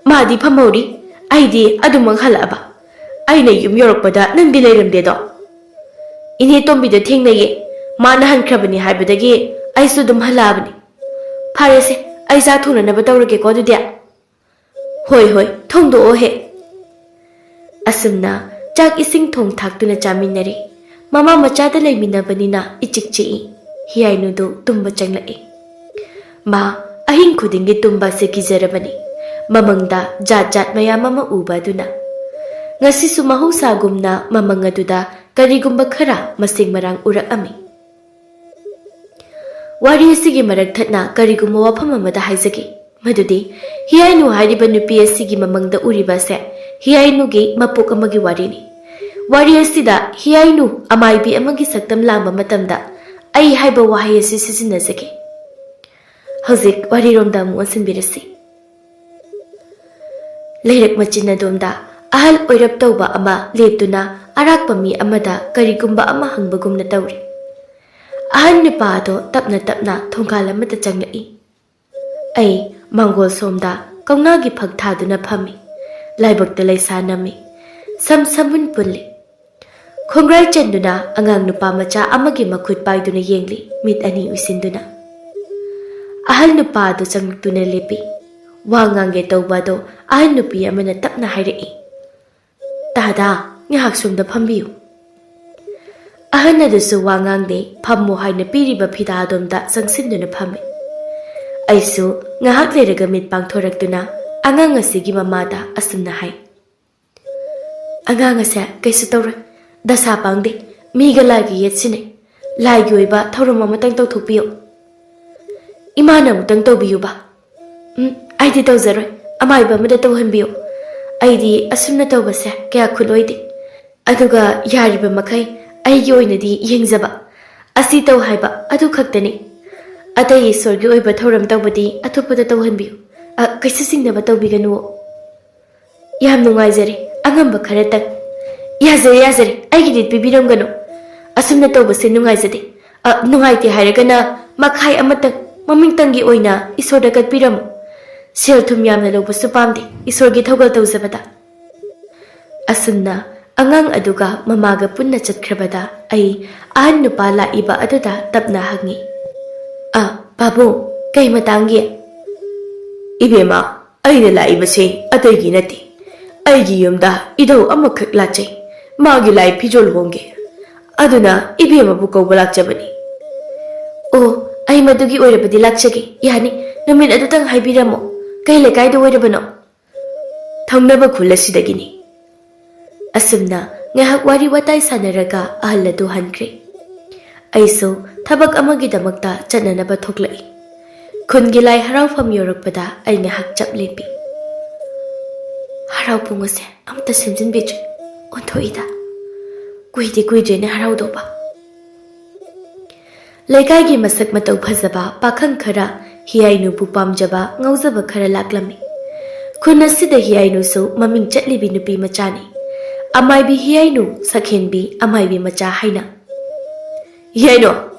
ꯃꯥꯗꯤ ꯐꯝꯍꯧꯔꯤ, ꯑꯩꯗꯤ ꯑꯗꯨꯃꯛ ꯍꯜꯂꯛꯑꯕ꯫ ꯑꯩꯅ ꯌꯨꯝ ꯌꯧꯔꯛꯄꯗ ꯅꯪꯗꯤ ꯂꯩꯔꯝꯗꯦꯗꯣ꯫ ꯏꯅꯦ ꯇꯣꯝꯕꯤꯗꯣ ꯊꯦꯡꯅꯩꯌꯦ꯫ ꯃꯥꯅ ꯍꯟꯈ꯭ꯔꯕꯅꯤ ꯍꯥꯏꯕꯗꯒꯤ ꯑꯩꯁꯨ ꯑꯗꯨꯝ ꯍꯜꯂꯛꯑꯕꯅꯤ꯫ ꯐꯔꯦꯁꯦ, ꯑꯩ ꯆꯥꯛ ꯊꯣꯡꯅꯅꯕ ꯇꯧꯔꯒꯦꯀꯣ ꯑꯗꯨꯗꯤ꯫" "ꯍꯣꯏ, ꯍꯣꯏ, ꯊꯣꯡꯗꯣꯛꯑꯣ ꯍꯦꯛ꯫" ꯑꯁꯨꯝꯅ ꯆꯥꯛ ꯏꯁꯤꯡ ꯊꯣꯡ ꯊꯥꯛꯇꯨꯅ ꯆꯥꯃꯤꯟꯅꯔꯦ꯫ ꯃꯃꯥ ꯃꯆꯥꯗ ꯂꯩꯃꯤꯟꯅꯕꯅꯤꯅ ꯏꯆꯤꯛ ꯆꯤꯛꯏ꯫ ꯍꯤꯌꯥꯏꯅꯨꯗꯨ ꯇꯨꯝꯕ ꯆꯪꯂꯛꯏ꯫ ꯃꯥ ꯑꯍꯤꯡ ꯈꯨꯗꯤꯡꯒꯤ ꯇꯨꯝꯕ ꯑꯁꯤ ꯀꯤꯖꯔꯕꯅꯤ꯫ ꯃꯃꯪꯗ ꯖꯥꯠ ꯖꯥꯠ ꯃꯌꯥꯝ ꯑꯃ ꯎꯕ ꯑꯗꯨꯅ꯫ ꯉꯁꯤꯁꯨ ꯃꯍꯧꯁꯥꯒꯨꯝꯅ ꯃꯃꯪ ꯑꯗꯨꯗ ꯀꯔꯤꯒꯨꯝꯕ ꯈꯔ ꯃꯁꯤꯡ ꯃꯔꯥꯡ ꯎꯔꯛꯑꯝꯃꯤ꯫ ꯋꯥꯔꯤ ꯑꯁꯤꯒꯤ ꯃꯔꯛ ꯊꯠꯅ ꯀꯔꯤꯒꯨꯝꯕ ꯋꯥꯐꯝ ꯑꯃꯗ ꯍꯥꯏꯖꯒꯦ꯫ ꯃꯗꯨꯗꯤ ꯍꯤꯌꯥꯏꯅꯨ ꯍꯥꯏꯔꯤꯕ ꯅꯨꯄꯤ ꯑꯁꯤꯒꯤ ꯃꯃꯪꯗ ꯎꯔꯤꯕ ꯑꯁꯦ ꯍꯤꯌꯥꯏꯅꯨꯒꯤ ꯃꯄꯣꯛ ꯑꯃꯒꯤ ꯋꯥꯔꯤꯅꯤ꯫ ꯋꯥꯔꯤ ꯑꯁꯤꯗ ꯍꯤꯌꯥꯏꯅꯨ ꯑꯃꯥꯏꯕꯤ ꯑꯃꯒꯤ ꯁꯛꯇꯝ ꯂꯥꯡꯕ ꯃꯇꯝꯗ "ꯑꯩ" ꯍꯥꯏꯕ ꯋꯥꯍꯩ ꯑꯁꯤ ꯁꯤꯖꯤꯟꯅꯖꯒꯦ꯫ ꯍꯧꯖꯤꯛ ꯋꯥꯔꯤꯔꯣꯝꯗ ꯑꯃꯨꯛ ꯑꯣꯟꯁꯤꯟꯕꯤꯔꯁꯤ꯫ ꯂꯩꯔꯛ ꯃꯆꯤꯟ ꯑꯗꯣꯝꯗ ꯑꯍꯜ ꯑꯣꯏꯔꯞ ꯇꯧꯕ ꯑꯃ ꯂꯦꯞꯇꯨꯅ ꯑꯔꯥꯛꯄ ꯃꯤ ꯑꯃꯗ ꯀꯔꯤꯒꯨꯝꯕ ꯑꯃ ꯍꯪꯕꯒꯨꯝꯅ ꯇꯧꯔꯤ꯫ ꯑꯍꯜ ꯅꯨꯄꯥ ꯑꯗꯣ ꯇꯞꯅ ꯇꯞꯅ ꯊꯣꯡꯒꯥꯜ ꯑꯃꯗ ꯆꯪꯂꯛꯏ꯫ ꯑꯩ ꯃꯥꯡꯒꯣꯜ ꯁꯣꯝꯗ ꯀꯧꯅꯥꯒꯤ ꯐꯛ ꯊꯥꯗꯨꯅ ꯐꯝꯃꯤ꯫ ꯂꯥꯏꯕꯛꯇ ꯂꯩꯁꯥ ꯅꯝꯃꯤ꯫ ꯁꯝ ꯁꯝꯕꯨꯟ ꯄꯨꯜꯂꯤ꯫ ꯈꯣꯡꯒ꯭ꯔꯥꯏ ꯆꯟꯗꯨꯅ ꯑꯉꯥꯡ ꯅꯨꯄꯥ ꯃꯆꯥ ꯑꯃꯒꯤ ꯃꯈꯨꯠ ꯄꯥꯏꯗꯨꯅ ꯌꯦꯡꯂꯤ, ꯃꯤꯠ ꯑꯅꯤ ꯎꯏꯁꯤꯟꯗꯨꯅ꯫ ꯑꯍꯜ ꯅꯨꯄꯥ ꯑꯗꯨ ꯆꯪꯂꯛꯇꯨꯅ ꯂꯦꯞꯄꯤ꯫ ꯋꯥ ꯉꯥꯡꯒꯦ ꯇꯧꯕ ꯑꯗꯨ ꯑꯍꯜ ꯅꯨꯄꯤ ꯑꯃꯅ ꯇꯞꯅ ꯍꯥꯏꯔꯛꯏ꯫ "ꯗꯥ, ꯉꯥꯏꯍꯥꯛ ꯁꯣꯝꯗ ꯐꯝꯕꯤꯌꯨ꯫" ꯑꯍꯟ ꯑꯗꯨꯁꯨ ꯋꯥ ꯉꯥꯡꯗꯦ, ꯐꯝꯃꯣ ꯍꯥꯏꯅ ꯄꯤꯔꯤꯕ ꯐꯤꯗꯥ ꯑꯗꯣꯝꯗ ꯆꯪꯁꯤꯟꯗꯨꯅ ꯐꯝꯃꯤ꯫ ꯑꯩꯁꯨ ꯉꯥꯏꯍꯥꯛ ꯂꯩꯔꯒ ꯃꯤꯠ ꯄꯥꯡꯊꯣꯔꯛꯇꯨꯅ ꯑꯉꯥꯡ ꯑꯁꯤꯒꯤ ꯃꯃꯥꯗ ꯑꯁꯨꯝꯅ ꯍꯥꯏ, "ꯑꯉꯥꯡ ꯑꯁꯦ ꯀꯩꯁꯨ ꯇꯧꯔꯣꯏ, ꯗꯁꯥ ꯄꯥꯡꯗꯦ, ꯃꯤꯒ ꯂꯥꯏꯒ ꯌꯦꯠꯁꯤꯟꯅꯩ, ꯂꯥꯏꯒꯤ ꯑꯣꯏꯕ ꯊꯧꯔꯝ ꯑꯃꯇꯪ ꯇꯧꯊꯣꯛꯄꯤꯌꯨ꯫" "ꯏꯃꯥꯅ ꯑꯃꯨꯛꯇꯪ ꯇꯧꯕꯤꯌꯨꯕ꯫" "ꯎꯝ, ꯑꯩꯗꯤ ꯇꯧꯖꯔꯣꯏ, ꯑꯃꯥꯏꯕ ꯑꯃꯗ ꯇꯧꯍꯟꯕꯤꯌꯨ꯫ ꯑꯩꯗꯤ ꯑꯁꯨꯝꯅ ꯇꯧꯕꯁꯦ ꯀꯌꯥ ꯈꯨꯠ ꯑꯣꯏꯗꯦ꯫ ꯑꯗꯨꯒ ꯌꯥꯔꯤꯕ ꯃꯈꯩ ꯑꯩꯒꯤ ꯑꯣꯏꯅꯗꯤ ꯌꯦꯡꯖꯕ, ꯑꯁꯤ ꯇꯧ ꯍꯥꯏꯕ ꯑꯗꯨ ꯈꯛꯇꯅꯤ꯫ ꯑꯇꯩ ꯏꯁꯣꯔꯒꯤ ꯑꯣꯏꯕ ꯊꯧꯔꯝ ꯇꯧꯕꯗꯤ ꯑꯇꯣꯞꯄꯗ ꯇꯧꯍꯟꯕꯤꯌꯨ꯫ ꯑ, ꯀꯩꯁꯨ ꯆꯤꯡꯅꯕ ꯇꯧꯕꯤꯒꯅꯨ꯫" "ꯌꯥꯝ ꯅꯨꯡꯉꯥꯏꯖꯔꯦ, ꯑꯉꯝꯕ ꯈꯔꯇꯪ꯫" "ꯌꯥꯖꯔꯦ, ꯌꯥꯖꯔꯦ, ꯑꯩꯒꯤꯗꯤ ꯄꯤꯕꯤꯔꯝꯒꯅꯨ꯫ ꯑꯁꯨꯝꯅ ꯇꯧꯕꯁꯦ ꯅꯨꯡꯉꯥꯏꯖꯗꯦ꯫ ꯑ, ꯅꯨꯡꯉꯥꯏꯇꯦ ꯍꯥꯏꯔꯒꯅ ꯃꯈꯥꯏ ꯑꯃꯇꯪ, ꯃꯃꯤꯡꯇꯪꯒꯤ ꯑꯣꯏꯅ ꯏꯁꯣꯔꯗ ꯀꯠꯄꯤꯔꯝꯃꯨ꯫ ꯁꯦꯜ ꯊꯨꯝ ꯌꯥꯝꯅ ꯂꯧꯕꯁꯨ ꯄꯥꯝꯗꯦ ꯏꯁꯣꯔꯒꯤ ꯊꯧꯒꯜ ꯇꯧꯖꯕꯗ꯫" ꯑꯁꯨꯝꯅ ꯑꯉꯥꯡ ꯑꯗꯨꯒ ꯃꯃꯥꯒ ꯄꯨꯟꯅ ꯆꯠꯈ꯭ꯔꯕꯗ ꯑꯩ ꯑꯍꯟ ꯅꯨꯄꯥ ꯂꯥꯛꯏꯕ ꯑꯗꯨꯗ ꯇꯞꯅ ꯍꯪꯉꯤ, "ꯑ, ꯄꯥꯕꯨꯡ, ꯀꯩ ꯃꯇꯥꯡꯒꯤ?" "ꯏꯕꯦꯝꯃ, ꯑꯩꯅ ꯂꯥꯛꯏꯕꯁꯦ ꯑꯇꯩꯒꯤ ꯅꯠꯇꯦ꯫ ꯑꯩꯒꯤ ꯌꯨꯝꯗ ꯏꯙꯧ ꯑꯃꯈꯛ ꯂꯥꯠꯆꯩ꯫ ꯃꯥꯒꯤ ꯂꯥꯏ ꯐꯤꯖꯣꯜ ꯍꯣꯡꯒꯦ꯫ ꯑꯗꯨꯅ ꯏꯕꯦꯝꯃꯕꯨ ꯀꯧꯕ ꯂꯥꯛꯆꯕꯅꯤ꯫" "ꯑꯣ, ꯑꯩ ꯃꯗꯨꯒꯤ ꯑꯣꯏꯔꯕꯗꯤ ꯂꯥꯛꯆꯒꯦ꯫ ꯌꯥꯅꯤ, ꯅꯨꯃꯤꯠ ꯑꯗꯨꯇꯪ ꯍꯥꯏꯕꯤꯔꯝꯃꯣ꯫ ꯀꯩ ꯂꯩꯀꯥꯏꯗ ꯑꯣꯏꯔꯕꯅꯣ?" "ꯊꯪꯅꯕ ꯈꯨꯜ ꯑꯁꯤꯗꯒꯤꯅꯤ꯫" ꯑꯁꯨꯝꯅ ꯉꯥꯏꯍꯥꯛ ꯋꯥꯔꯤ ꯋꯥꯇꯥꯏ ꯁꯥꯟꯅꯔꯒ ꯑꯍꯜ ꯑꯗꯨ ꯍꯟꯈ꯭ꯔꯦ꯫ ꯑꯩꯁꯨ ꯊꯕꯛ ꯑꯃꯒꯤꯗꯃꯛꯇ ꯆꯠꯅꯅꯕ ꯊꯣꯛꯂꯛꯏ꯫ ꯈꯨꯟꯒꯤ ꯂꯥꯏ ꯍꯔꯥꯎꯐꯝ ꯌꯧꯔꯛꯄꯗ ꯑꯩ ꯉꯥꯏꯍꯥꯛ ꯆꯞ ꯂꯦꯞꯄꯤ꯫ ꯍꯔꯥꯎ ꯄꯨꯡ ꯑꯁꯦ ꯑꯃꯠꯇ ꯁꯦꯝꯖꯤꯟꯕꯤꯗ꯭ꯔꯤ꯫ ꯑꯣꯟꯊꯣꯛꯏꯗ꯫ ꯀꯨꯏꯗꯤ ꯀꯨꯏꯗ꯭ꯔꯦꯅꯦ ꯍꯔꯥꯎꯗꯧꯕ꯫ ꯂꯩꯀꯥꯏꯒꯤ ꯃꯁꯛ ꯃꯇꯧ ꯐꯖꯕ ꯄꯥꯈꯪ ꯈꯔ, ꯍꯤꯌꯥꯏꯅꯨꯕꯨ ꯄꯥꯝꯖꯕ ꯉꯥꯎꯖꯕ ꯈꯔ ꯂꯥꯛꯂꯝꯃꯤ꯫ ꯈꯨꯟ ꯑꯁꯤꯗ ꯍꯤꯌꯥꯏꯅꯨꯁꯨ ꯃꯃꯤꯡ ꯆꯠꯂꯤꯕꯤ ꯅꯨꯄꯤ ꯃꯆꯥꯅꯤ꯫ ꯑꯃꯥꯏꯕꯤ ꯍꯤꯌꯥꯏꯅꯨ, ꯁꯛꯍꯦꯟꯕꯤ ꯑꯃꯥꯏꯕꯤ ꯃꯆꯥ ꯍꯥꯏꯅ꯫ "ꯍꯤꯌꯥꯏꯅꯨ,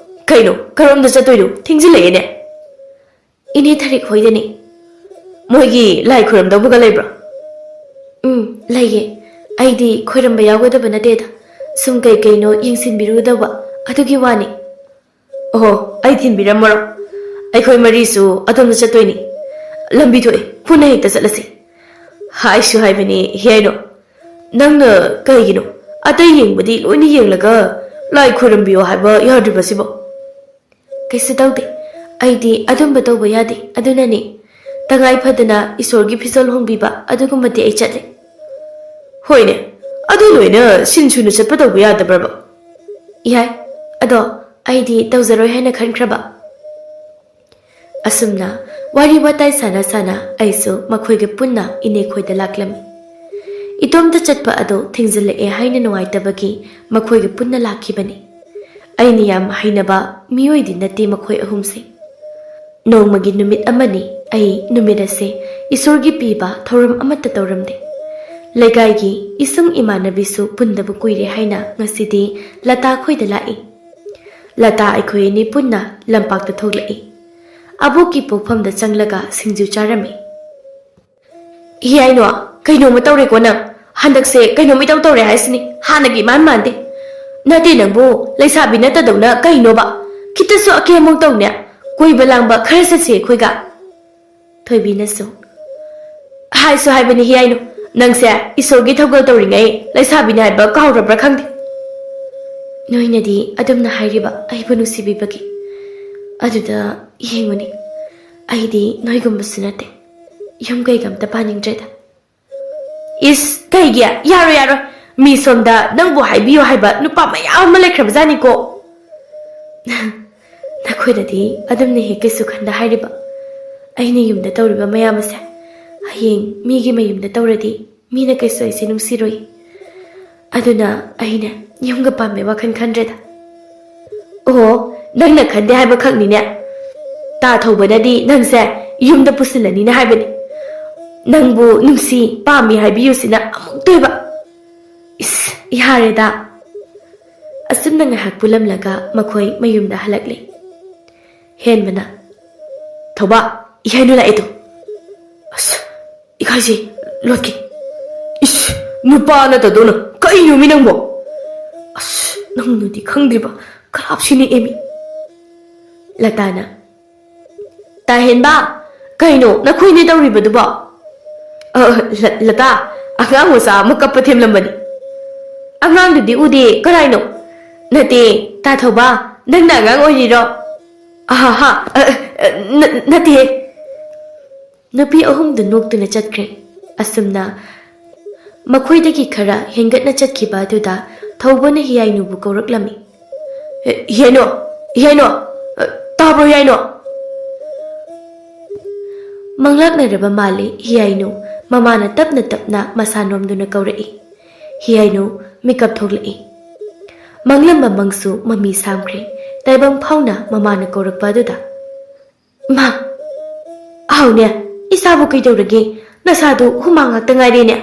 ꯀꯩꯅꯣ, ꯀꯔꯣꯝꯗ ꯆꯠꯇꯣꯏꯅꯣ? ꯊꯦꯡꯖꯤꯜꯂꯛꯑꯦꯅꯦ꯫" "ꯏꯅꯦ ꯊꯔꯤꯛ ꯍꯣꯏꯗꯅꯤ꯫" "ꯃꯣꯏꯒꯤ ꯂꯥꯏ ꯈꯨꯔꯝꯗꯧꯕꯒ ꯂꯩꯕ꯭ꯔꯣ?" "ꯎꯝ, ꯂꯩꯌꯦ꯫ ꯑꯩꯗꯤ ꯈꯣꯏꯔꯝꯕ ꯌꯥꯎꯒꯗꯕ ꯅꯠꯇꯦꯗ, ꯁꯨꯝ ꯀꯩ ꯀꯩꯅꯣ ꯌꯦꯡꯁꯤꯟꯕꯤꯔꯨꯒꯗꯧꯕ, ꯑꯗꯨꯒꯤ ꯋꯥꯅꯤ꯫" "ꯑꯣꯍꯣ, ꯑꯩ ꯊꯤꯟꯕꯤꯔꯝꯃꯔꯣ? ꯑꯩꯈꯣꯏ ꯃꯔꯤꯁꯨ ꯑꯗꯣꯝꯗ ꯆꯠꯇꯣꯏꯅꯤ꯫ ꯂꯝꯕꯤ ꯊꯣꯛꯑꯦ, ꯄꯨꯟꯅ ꯍꯦꯛꯇ ꯆꯠꯂꯁꯤ꯫" "ꯍꯥꯏꯁꯨ ꯍꯥꯏꯕꯅꯤ, ꯍꯤꯌꯥꯏꯅꯨ, ꯅꯪꯅ ꯀꯩꯒꯤꯅꯣ ꯑꯇꯩ ꯌꯦꯡꯕꯗꯤ ꯂꯣꯏꯅ ꯌꯦꯡꯂꯒ ꯂꯥꯏ ꯈꯣꯏꯔꯝꯕꯤꯌꯣ ꯍꯥꯏꯕ ꯌꯥꯗ꯭ꯔꯤꯕꯁꯤꯕꯣ? ꯀꯩꯁꯨ ꯇꯧꯗꯦ꯫ ꯑꯩꯗꯤ ꯑꯗꯨꯝꯕ ꯇꯧꯕ ꯌꯥꯗꯦ꯫ ꯑꯗꯨꯅꯅꯦ, ꯇꯉꯥꯏ ꯐꯗꯅ ꯏꯁꯣꯔꯒꯤ ꯐꯤꯖꯣꯜ ꯍꯣꯡꯕꯤꯕ ꯑꯗꯨꯒꯨꯝꯕꯗꯤ ꯑꯩ ꯆꯠꯂꯦ꯫ ꯍꯣꯏꯅꯦ, ꯑꯗꯨ ꯂꯣꯏꯅ ꯁꯤꯟ ꯁꯨꯅ ꯆꯠꯄ ꯇꯧꯕ ꯌꯥꯗꯕ꯭ꯔꯕ? ꯌꯥꯏ꯫ ꯑꯗꯣ ꯑꯩꯗꯤ ꯇꯧꯖꯔꯣꯏ ꯍꯥꯏꯅ ꯈꯟꯈ꯭ꯔꯕ꯫ ꯑꯁꯨꯝꯅ ꯋꯥꯔꯤ ꯋꯥꯇꯥꯏ ꯁꯥꯟꯅ ꯁꯥꯟꯅ ꯑꯩꯁꯨ ꯃꯈꯣꯏꯒ ꯄꯨꯟꯅ ꯏꯅꯦ ꯈꯣꯏꯗ ꯂꯥꯛꯂꯝꯃꯤ꯫ ꯏꯇꯣꯝꯇ ꯆꯠꯄ ꯑꯗꯣ ꯊꯦꯡꯖꯤꯜꯂꯛꯑꯦ ꯍꯥꯏꯅ ꯅꯨꯡꯉꯥꯏꯇꯕꯒꯤ ꯃꯈꯣꯏꯒ ꯄꯨꯟꯅ ꯂꯥꯛꯈꯤꯕꯅꯤ꯫ ꯑꯩꯅ ꯌꯥꯝ ꯍꯩꯅꯕ ꯃꯤꯑꯣꯏꯗꯤ ꯅꯠꯇꯦ ꯃꯈꯣꯏ ꯑꯍꯨꯝꯁꯦ꯫ ꯅꯣꯡꯃꯒꯤ ꯅꯨꯃꯤꯠ ꯑꯃꯅꯤ ꯑꯩ ꯅꯨꯃꯤꯠ ꯑꯁꯦ ꯏꯁꯣꯔꯒꯤ ꯄꯤꯕ ꯊꯧꯔꯝ ꯑꯃꯠꯇ ꯇꯧꯔꯝꯗꯦ꯫ ꯂꯩꯀꯥꯏꯒꯤ ꯏꯁꯨꯡ ꯏꯃꯥꯟꯅꯕꯤꯁꯨ ꯄꯨꯟꯗꯕ ꯀꯨꯏꯔꯦ ꯍꯥꯏꯅ ꯉꯁꯤꯗꯤ ꯂꯇꯥ ꯈꯣꯏꯗ ꯂꯥꯛꯏ꯫ ꯂꯇꯥ ꯑꯩꯈꯣꯏ ꯑꯅꯤ ꯄꯨꯟꯅ ꯂꯝꯄꯥꯛꯇ ꯊꯣꯛꯂꯛꯏ꯫ ꯑꯕꯣꯛꯀꯤ ꯄꯣꯛꯐꯝꯗ ꯆꯪꯂꯒ ꯁꯤꯡꯖꯨ ꯆꯥꯔꯝꯃꯤ꯫ ꯍꯤꯌꯥꯏꯅꯣ, ꯀꯩꯅꯣꯝꯃ ꯇꯧꯔꯦꯀꯣ ꯅꯪ꯫ ꯍꯟꯗꯛꯁꯦ ꯀꯩꯅꯣꯝ ꯏꯇꯧ ꯇꯧꯔꯦ ꯍꯥꯏꯁꯤꯅꯤ, ꯍꯥꯟꯅꯒꯤ ꯏꯃꯥꯟ ꯃꯥꯟꯗꯦ꯫ ꯅꯠꯇꯦ ꯅꯪꯕꯨ, ꯂꯩꯁꯥꯕꯤ ꯅꯠꯇꯗꯧꯅ ꯀꯩꯅꯣꯕ? ꯈꯤꯇꯁꯨ ꯑꯀꯦ ꯑꯃꯧ ꯇꯧꯅꯦ꯫ ꯀꯣꯏꯕ ꯂꯥꯡꯕ ꯈꯔ ꯆꯠꯁꯦ ꯑꯩꯈꯣꯏꯒ꯫ ꯊꯣꯏꯕꯤꯅꯁꯨ, ꯍꯥꯏꯁꯨ ꯍꯥꯏꯕꯅꯤ ꯍꯤꯌꯥꯏꯅꯣ, ꯅꯪꯁꯦ ꯏꯁꯣꯔꯒꯤ ꯊꯧꯒꯜ ꯇꯧꯔꯤꯉꯩ ꯂꯩꯁꯥꯕꯤꯅꯤ ꯍꯥꯏꯕ ꯀꯥꯎꯔꯕ꯭ꯔꯥ ꯈꯪꯗꯦ꯫ ꯅꯣꯏꯅꯗꯤ ꯑꯗꯨꯝꯅ ꯍꯥꯏꯔꯤꯕ ꯑꯩꯕꯨ ꯅꯨꯡꯁꯤꯕꯤꯕꯒꯤ꯫ ꯑꯗꯨꯗ ꯌꯦꯡꯉꯨꯅꯤ, ꯑꯩꯗꯤ ꯅꯣꯏꯒꯨꯝꯕꯁꯨ ꯅꯠꯇꯦ꯫ ꯌꯨꯝ ꯀꯩꯒ ꯑꯝꯇ ꯄꯥꯅꯤꯡꯗ꯭ꯔꯦꯗ꯫ ꯏꯁ, ꯀꯩꯒꯤ? ꯌꯥꯔꯣꯏ, ꯌꯥꯔꯣꯏ꯫ ꯃꯤ ꯁꯣꯝꯗ ꯅꯪꯕꯨ ꯍꯥꯏꯕꯤꯌꯨ ꯍꯥꯏꯕ ꯅꯨꯄꯥ ꯃꯌꯥꯝ ꯑꯃ ꯂꯩꯈ꯭ꯔꯕꯖꯥꯠꯅꯤꯀꯣ꯫ ꯅꯈꯣꯏꯅꯗꯤ ꯑꯗꯨꯝꯅ ꯍꯦꯛ ꯀꯩꯁꯨ ꯈꯟꯗ ꯍꯥꯏꯔꯤꯕ꯫ ꯑꯩꯅ ꯌꯨꯝꯗ ꯇꯧꯔꯤꯕ ꯃꯌꯥꯝ ꯑꯁꯦ ꯍꯌꯦꯡ ꯃꯤꯒꯤ ꯃꯌꯨꯝꯗ ꯇꯧꯔꯗꯤ ꯃꯤꯅ ꯀꯩꯁꯨ ꯑꯩꯁꯦ ꯅꯨꯡꯁꯤꯔꯣꯏ꯫ ꯑꯗꯨꯅ ꯑꯩꯅ ꯌꯨꯝꯒ ꯄꯥꯟꯕꯩ ꯋꯥꯈꯜ ꯈꯟꯗ꯭ꯔꯦꯗ꯫ ꯑꯣ, ꯅꯪꯅ ꯈꯟꯗꯦ ꯍꯥꯏꯕ ꯈꯛꯅꯤꯅꯦ꯫ ꯇꯥ ꯊꯧꯕꯅꯗꯤ ꯅꯪꯁꯦ ꯌꯨꯝꯗ ꯄꯨꯁꯤꯜꯂꯅꯤꯅ ꯍꯥꯏꯕꯅꯤ꯫ ꯅꯪꯕꯨ ꯅꯨꯡꯁꯤ, ꯄꯥꯝꯃꯤ ꯍꯥꯏꯕꯤꯌꯨꯁꯤꯅ ꯑꯃꯨꯛꯇꯣꯏꯕ꯫ ꯏꯁ, ꯌꯥꯔꯦꯗ꯫ ꯑꯁꯨꯝꯅ ꯉꯥꯏꯍꯥꯛ ꯄꯨꯜꯂꯝꯂꯒ ꯃꯈꯣꯏ ꯃꯌꯨꯝꯗ ꯍꯜꯂꯛꯂꯦ꯫ ꯍꯦꯟꯕꯅ, "ꯊꯧꯕ, ꯏꯍꯦꯟꯅꯨ ꯂꯥꯛꯑꯦ ꯇꯨ꯫" ꯑꯁ, ꯏꯀꯥꯏꯖꯩ, ꯂꯣꯠꯀꯦ꯫ ꯏꯁ, ꯅꯨꯄꯥ ꯅꯠꯇꯗꯧꯅ ꯀꯩꯅꯣꯃꯤ ꯅꯪꯕꯣ? ꯑꯁ, ꯅꯪꯅꯗꯤ ꯈꯪꯗ꯭ꯔꯤꯕ ꯈꯔꯥꯞꯁꯤꯅꯤ ꯑꯦꯃꯤ꯫ ꯂꯇꯥꯅ, "ꯇꯥꯍꯦꯟꯕ, ꯀꯩꯅꯣ ꯅꯈꯣꯏꯅꯦ ꯇꯧꯔꯤꯕꯗꯨꯕꯣ?" "ꯑ, ꯂ-, ꯂꯇꯥ, ꯑꯉꯥꯡ ꯃꯆꯥ ꯑꯃ ꯀꯞꯄ ꯊꯦꯝꯂꯝꯕꯅꯤ꯫ "ꯑꯉꯥꯡꯗꯨꯗꯤ ꯎꯗꯦ, ꯀꯔꯥꯏꯅꯣ?" "ꯅꯠꯇꯦ, ꯇꯥ ꯊꯧꯕ, ꯅꯪꯅ ꯑꯉꯥꯡ ꯑꯣꯏꯔꯤꯔꯣ?" "ꯑꯍꯥꯍꯥ, ꯑ, ꯑ, ꯅ-, ꯅꯠꯇꯦ!" ꯅꯨꯄꯤ ꯑꯍꯨꯝꯗꯨ ꯅꯣꯛꯇꯨꯅ ꯆꯠꯈ꯭ꯔꯦ꯫ ꯑꯁꯨꯝꯅ ꯃꯈꯣꯏꯗꯒꯤ ꯈꯔ ꯍꯦꯟꯒꯠꯅ ꯆꯠꯈꯤꯕ ꯑꯗꯨꯗ ꯊꯧꯕꯅ ꯍꯤꯌꯥꯏꯅꯨꯕꯨ ꯀꯧꯔꯛꯂꯝꯃꯤ꯫ "ꯍꯦ, ꯍꯤꯌꯥꯏꯅꯨ! ꯍꯤꯌꯥꯏꯅꯨ! ꯑ, ꯇꯥꯕ꯭ꯔꯣ, ꯍꯤꯌꯥꯏꯅꯨ?" ꯃꯪꯂꯥꯛꯅꯔꯕ ꯃꯥꯜꯂꯤ ꯍꯤꯌꯥꯏꯅꯨ꯫ ꯃꯃꯥꯅ ꯇꯞꯅ ꯇꯞꯅ ꯃꯁꯥ ꯅꯣꯝꯗꯨꯅ ꯀꯧꯔꯛꯏ꯫ ꯍꯤꯌꯥꯏꯅꯨ ꯃꯤꯀꯞ ꯊꯣꯛꯂꯛꯏ꯫ ꯃꯪꯂꯝꯕ ꯃꯪꯁꯨ ꯃꯃꯤ ꯁꯥꯝꯈ꯭ꯔꯦ꯫ ꯇꯥꯏꯕꯪ ꯐꯥꯎꯅ ꯃꯃꯥꯅ ꯀꯧꯔꯛꯄ ꯑꯗꯨꯗ, "ꯏꯃꯥ!" "ꯍꯥꯎꯅꯦ, ꯏꯆꯥꯕꯨ ꯀꯩꯗꯧꯔꯒꯦ? ꯅꯁꯥꯗꯨ ꯍꯨꯃꯥꯡ ꯉꯥꯛꯇ ꯉꯥꯏꯔꯦꯅꯦ?"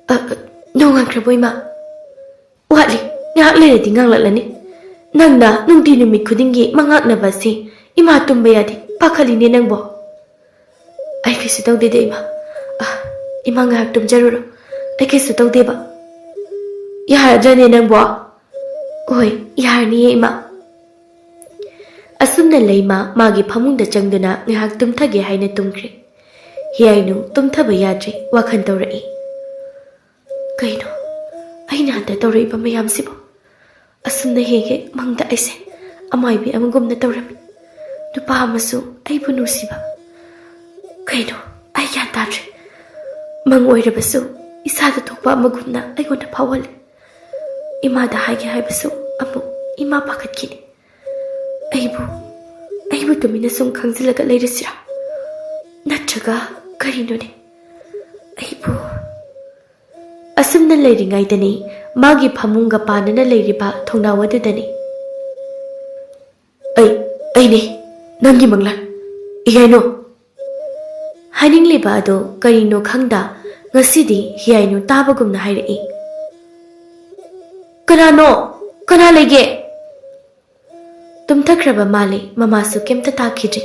"ꯑ, ꯑ, ꯅꯣꯡꯉꯥꯟꯈ꯭ꯔꯕꯣ, ꯏꯃꯥ?" "ꯋꯥꯠꯂꯤ, ꯉꯥꯏꯍꯥꯛ ꯂꯩꯔꯗꯤ ꯉꯥꯡꯂꯛꯂꯅꯤ꯫ ꯅꯪꯅ ꯅꯨꯡꯇꯤ ꯅꯨꯃꯤꯠ ꯈꯨꯗꯤꯡꯒꯤ ꯃꯉꯥꯛꯅꯕ ꯑꯁꯤ ꯏꯃꯥ ꯇꯨꯝꯕ ꯌꯥꯗꯦ, ꯄꯥꯈꯠꯂꯤꯅꯦ ꯅꯪꯕꯣ?" "ꯑꯩ ꯀꯩꯁꯨ ꯇꯧꯗꯦꯗ, ꯏꯃꯥ꯫ ꯑ, ꯏꯃꯥ ꯉꯥꯏꯍꯥꯛ ꯇꯨꯝꯖꯔꯨꯔꯣ, ꯑꯩ ꯀꯩꯁꯨ ꯇꯧꯗꯦꯕ꯫" "ꯌꯥꯔꯗ꯭ꯔꯅꯦ ꯅꯪꯕꯣ?" "ꯍꯣꯏ, ꯌꯥꯔꯅꯤꯌꯦ, ꯏꯃꯥ꯫" ꯑꯁꯨꯝꯅ ꯂꯩꯃ ꯃꯥꯒꯤ ꯐꯃꯨꯡꯗ ꯆꯪꯗꯨꯅ ꯉꯥꯏꯍꯥꯛ ꯇꯨꯝꯊꯒꯦ ꯍꯥꯏꯅ ꯇꯨꯝꯈ꯭ꯔꯦ꯫ ꯍꯤꯌꯥꯏꯅꯨ ꯇꯨꯝꯊꯕ ꯌꯥꯗ꯭ꯔꯦ, ꯋꯥꯈꯜ ꯇꯧꯔꯛꯏ꯫ "ꯀꯩꯅꯣ ꯑꯩꯅ ꯍꯟꯗꯛ ꯇꯧꯔꯛꯏꯕ ꯃꯌꯥꯝꯁꯤꯕꯣ? ꯑꯁꯨꯝꯅ ꯍꯦꯛ ꯍꯦꯛ ꯃꯪꯗ ꯑꯩꯁꯦ ꯑꯃꯥꯏꯕꯤ ꯑꯃꯒꯨꯝꯅ ꯇꯧꯔꯝꯃꯤ꯫ ꯅꯨꯄꯥ ꯑꯃꯁꯨ ꯑꯩꯕꯨ ꯅꯨꯡꯁꯤꯕ꯫ ꯀꯩꯅꯣ ꯑꯩ ꯒ꯭ꯌꯥꯟ ꯇꯥꯗ꯭ꯔꯦ꯫ ꯃꯪ ꯑꯣꯏꯔꯕꯁꯨ ꯏꯁꯥꯗ ꯊꯣꯛꯄ ꯑꯃꯒꯨꯝꯅ ꯑꯩꯉꯣꯟꯗ ꯐꯥꯎꯍꯜꯂꯦ꯫ ꯏꯃꯥꯗ ꯍꯥꯏꯒꯦ ꯍꯥꯏꯕꯁꯨ ꯑꯃꯨꯛ ꯏꯃꯥ ꯄꯥꯈꯠꯈꯤꯅꯤ꯫ ꯑꯩꯕꯨ, ꯑꯩꯕꯨ ꯇꯨꯃꯤꯟꯅ ꯁꯨꯝ ꯈꯪꯖꯤꯜꯂꯒ ꯂꯩꯔꯁꯤꯔꯥ? ꯅꯠꯇ꯭ꯔꯒ ꯀꯔꯤꯅꯣꯅꯦ? ꯑꯩꯕꯨ" ꯑꯁꯨꯝꯅ ꯂꯩꯔꯤꯉꯩꯗꯅꯤ ꯃꯥꯒꯤ ꯐꯃꯨꯡꯒ ꯄꯥꯟꯅꯅ ꯂꯩꯔꯤꯕ ꯊꯣꯡꯅꯥꯎ ꯑꯗꯨꯗꯅꯤ꯫ "ꯑꯩ, ꯑꯩꯅꯦ, ꯅꯪꯒꯤ ꯃꯪꯂꯥꯟ, ꯏꯌꯥꯏꯅꯨ!" ꯍꯥꯏꯅꯤꯡꯂꯤꯕ ꯑꯗꯨ ꯀꯔꯤꯅꯣ ꯈꯪꯗ ꯉꯁꯤꯗꯤ ꯍꯤꯌꯥꯏꯅꯨ ꯇꯥꯕꯒꯨꯝꯅ ꯍꯥꯏꯔꯛꯏ꯫ "ꯀꯅꯥꯅꯣ? ꯀꯅꯥ ꯂꯩꯒꯦ?" ꯇꯨꯝꯊꯈ꯭ꯔꯕ ꯃꯥꯜꯂꯦ, ꯃꯃꯥꯁꯨ ꯀꯩꯝꯇ ꯇꯥꯈꯤꯗ꯭ꯔꯦ꯫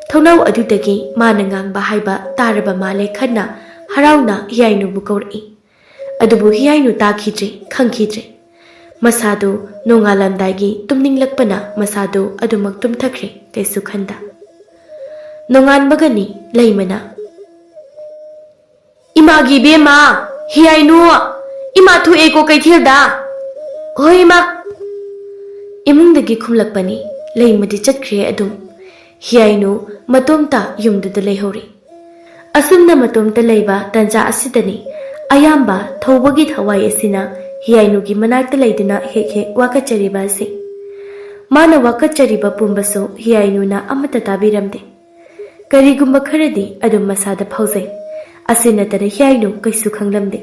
ꯊꯣꯡꯅꯥꯎ ꯑꯗꯨꯗꯒꯤ ꯃꯥꯅ ꯉꯥꯡꯕ ꯍꯥꯏꯕ ꯇꯥꯔꯕ ꯃꯥꯜꯂꯦ ꯈꯟꯅ ꯍꯔꯥꯎꯅ ꯍꯤꯌꯥꯏꯅꯨꯕꯨ ꯀꯧꯔꯛꯏ꯫ ꯑꯗꯨꯕꯨ ꯍꯤꯌꯥꯏꯅꯨ ꯇꯥꯈꯤꯗ꯭ꯔꯦ, ꯈꯪꯈꯤꯗ꯭ꯔꯦ꯫ ꯃꯁꯥꯗꯨ ꯅꯣꯡꯉꯥꯜꯂꯝꯗꯥꯏꯒꯤ ꯇꯨꯝꯅꯤꯡꯂꯛꯄꯅ ꯃꯁꯥꯗꯨ ꯑꯗꯨꯃꯛ ꯇꯨꯝꯊꯈ꯭ꯔꯦ, ꯀꯩꯁꯨ ꯈꯟꯗ꯫ ꯅꯣꯡꯉꯥꯟꯕꯒꯅꯤ ꯂꯩꯃꯅ ꯏꯃꯥꯒꯤ ꯏꯕꯦꯝꯃ, ꯍꯤꯌꯥꯏꯅꯨ, ꯏꯃꯥ ꯊꯣꯛꯑꯦꯀꯣ ꯀꯩꯊꯦꯜꯗ꯫ ꯍꯣꯏ ꯏꯃꯥ꯫ ꯏꯃꯨꯡꯗꯒꯤ ꯈꯨꯝꯂꯛꯄꯅꯤ꯫ ꯂꯩꯃꯗꯤ ꯆꯠꯈ꯭ꯔꯦ ꯑꯗꯨꯝ꯫ ꯍꯤꯌꯥꯏꯅꯨ ꯃꯇꯣꯝꯇ ꯌꯨꯝꯗꯨꯗ ꯂꯩꯍꯧꯔꯤ꯫ ꯑꯁꯨꯝꯅ ꯃꯇꯣꯝꯇ ꯂꯩꯕ ꯇꯟꯖꯥ ꯑꯁꯤꯗꯅꯤ ꯑꯌꯥꯝꯕ ꯊꯧꯕꯒꯤ ꯊꯋꯥꯏ ꯑꯁꯤꯅ ꯍꯤꯌꯥꯏꯅꯨꯒꯤ ꯃꯅꯥꯛꯇ ꯂꯩꯗꯨꯅ ꯍꯦꯛ ꯍꯦꯛ ꯋꯥꯀꯠꯆꯔꯤꯕ ꯑꯁꯤ꯫ ꯃꯥꯅ ꯋꯥꯀꯠꯆꯔꯤꯕ ꯄꯨꯝꯕꯁꯨ ꯍꯤꯌꯥꯏꯅꯨꯅ ꯑꯃꯠꯇ ꯇꯥꯕꯤꯔꯝꯗꯦ꯫ ꯀꯔꯤꯒꯨꯝꯕ ꯈꯔꯗꯤ ꯑꯗꯨꯝ ꯃꯁꯥꯗ ꯐꯥꯎꯖꯩ꯫ ꯑꯁꯤ ꯅꯠꯇꯅ ꯍꯤꯌꯥꯏꯅꯨ ꯀꯩꯁꯨ ꯈꯪꯂꯝꯗꯦ꯫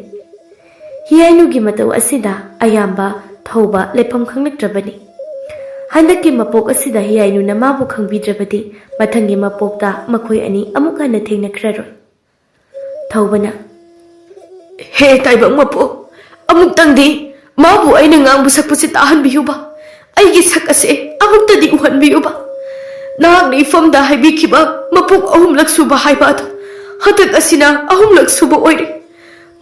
ꯍꯤꯌꯥꯏꯅꯨꯒꯤ ꯃꯇꯧ ꯑꯁꯤꯗ ꯑꯌꯥꯝꯕ ꯊꯧꯕ ꯂꯩꯐꯝ ꯈꯪꯂꯛꯇ꯭ꯔꯕꯅꯤ꯫ ꯍꯟꯗꯛꯀꯤ ꯃꯄꯣꯛ ꯑꯁꯤꯗ ꯍꯤꯌꯥꯏꯅꯨꯅ ꯃꯥꯕꯨ ꯈꯪꯕꯤꯗ꯭ꯔꯕꯗꯤ ꯃꯊꯪꯒꯤ ꯃꯄꯣꯛꯇ ꯃꯈꯣꯏ ꯑꯅꯤ ꯑꯃꯨꯛ ꯍꯟꯅ ꯊꯦꯡꯅꯈ꯭ꯔꯔꯣꯏ꯫ ꯊꯧꯕꯅ, "ꯍꯦ ꯇꯥꯏꯕꯪ ꯃꯄꯣꯛ, ꯑꯃꯨꯛꯇꯪꯗꯤ ꯃꯥꯕꯨ ꯑꯩꯅ ꯉꯥꯡꯕ ꯁꯛꯄꯁꯤ ꯇꯥꯍꯟꯕꯤꯌꯨꯕ꯫ ꯑꯩꯒꯤ ꯁꯛ ꯑꯁꯤ ꯑꯃꯨꯛꯇꯗꯤ ꯎꯍꯟꯕꯤꯌꯨꯕ꯫ ꯅꯍꯥꯛꯅ ꯏꯐꯝꯗ ꯍꯥꯏꯕꯤꯈꯤꯕ ꯃꯄꯣꯛ ꯑꯍꯨꯝꯂꯛ ꯁꯨꯕ ꯍꯥꯏꯕ ꯑꯗꯨ ꯍꯟꯗꯛ ꯑꯁꯤꯅ ꯑꯍꯨꯝꯂꯛ ꯁꯨꯕ ꯑꯣꯏꯔꯦ꯫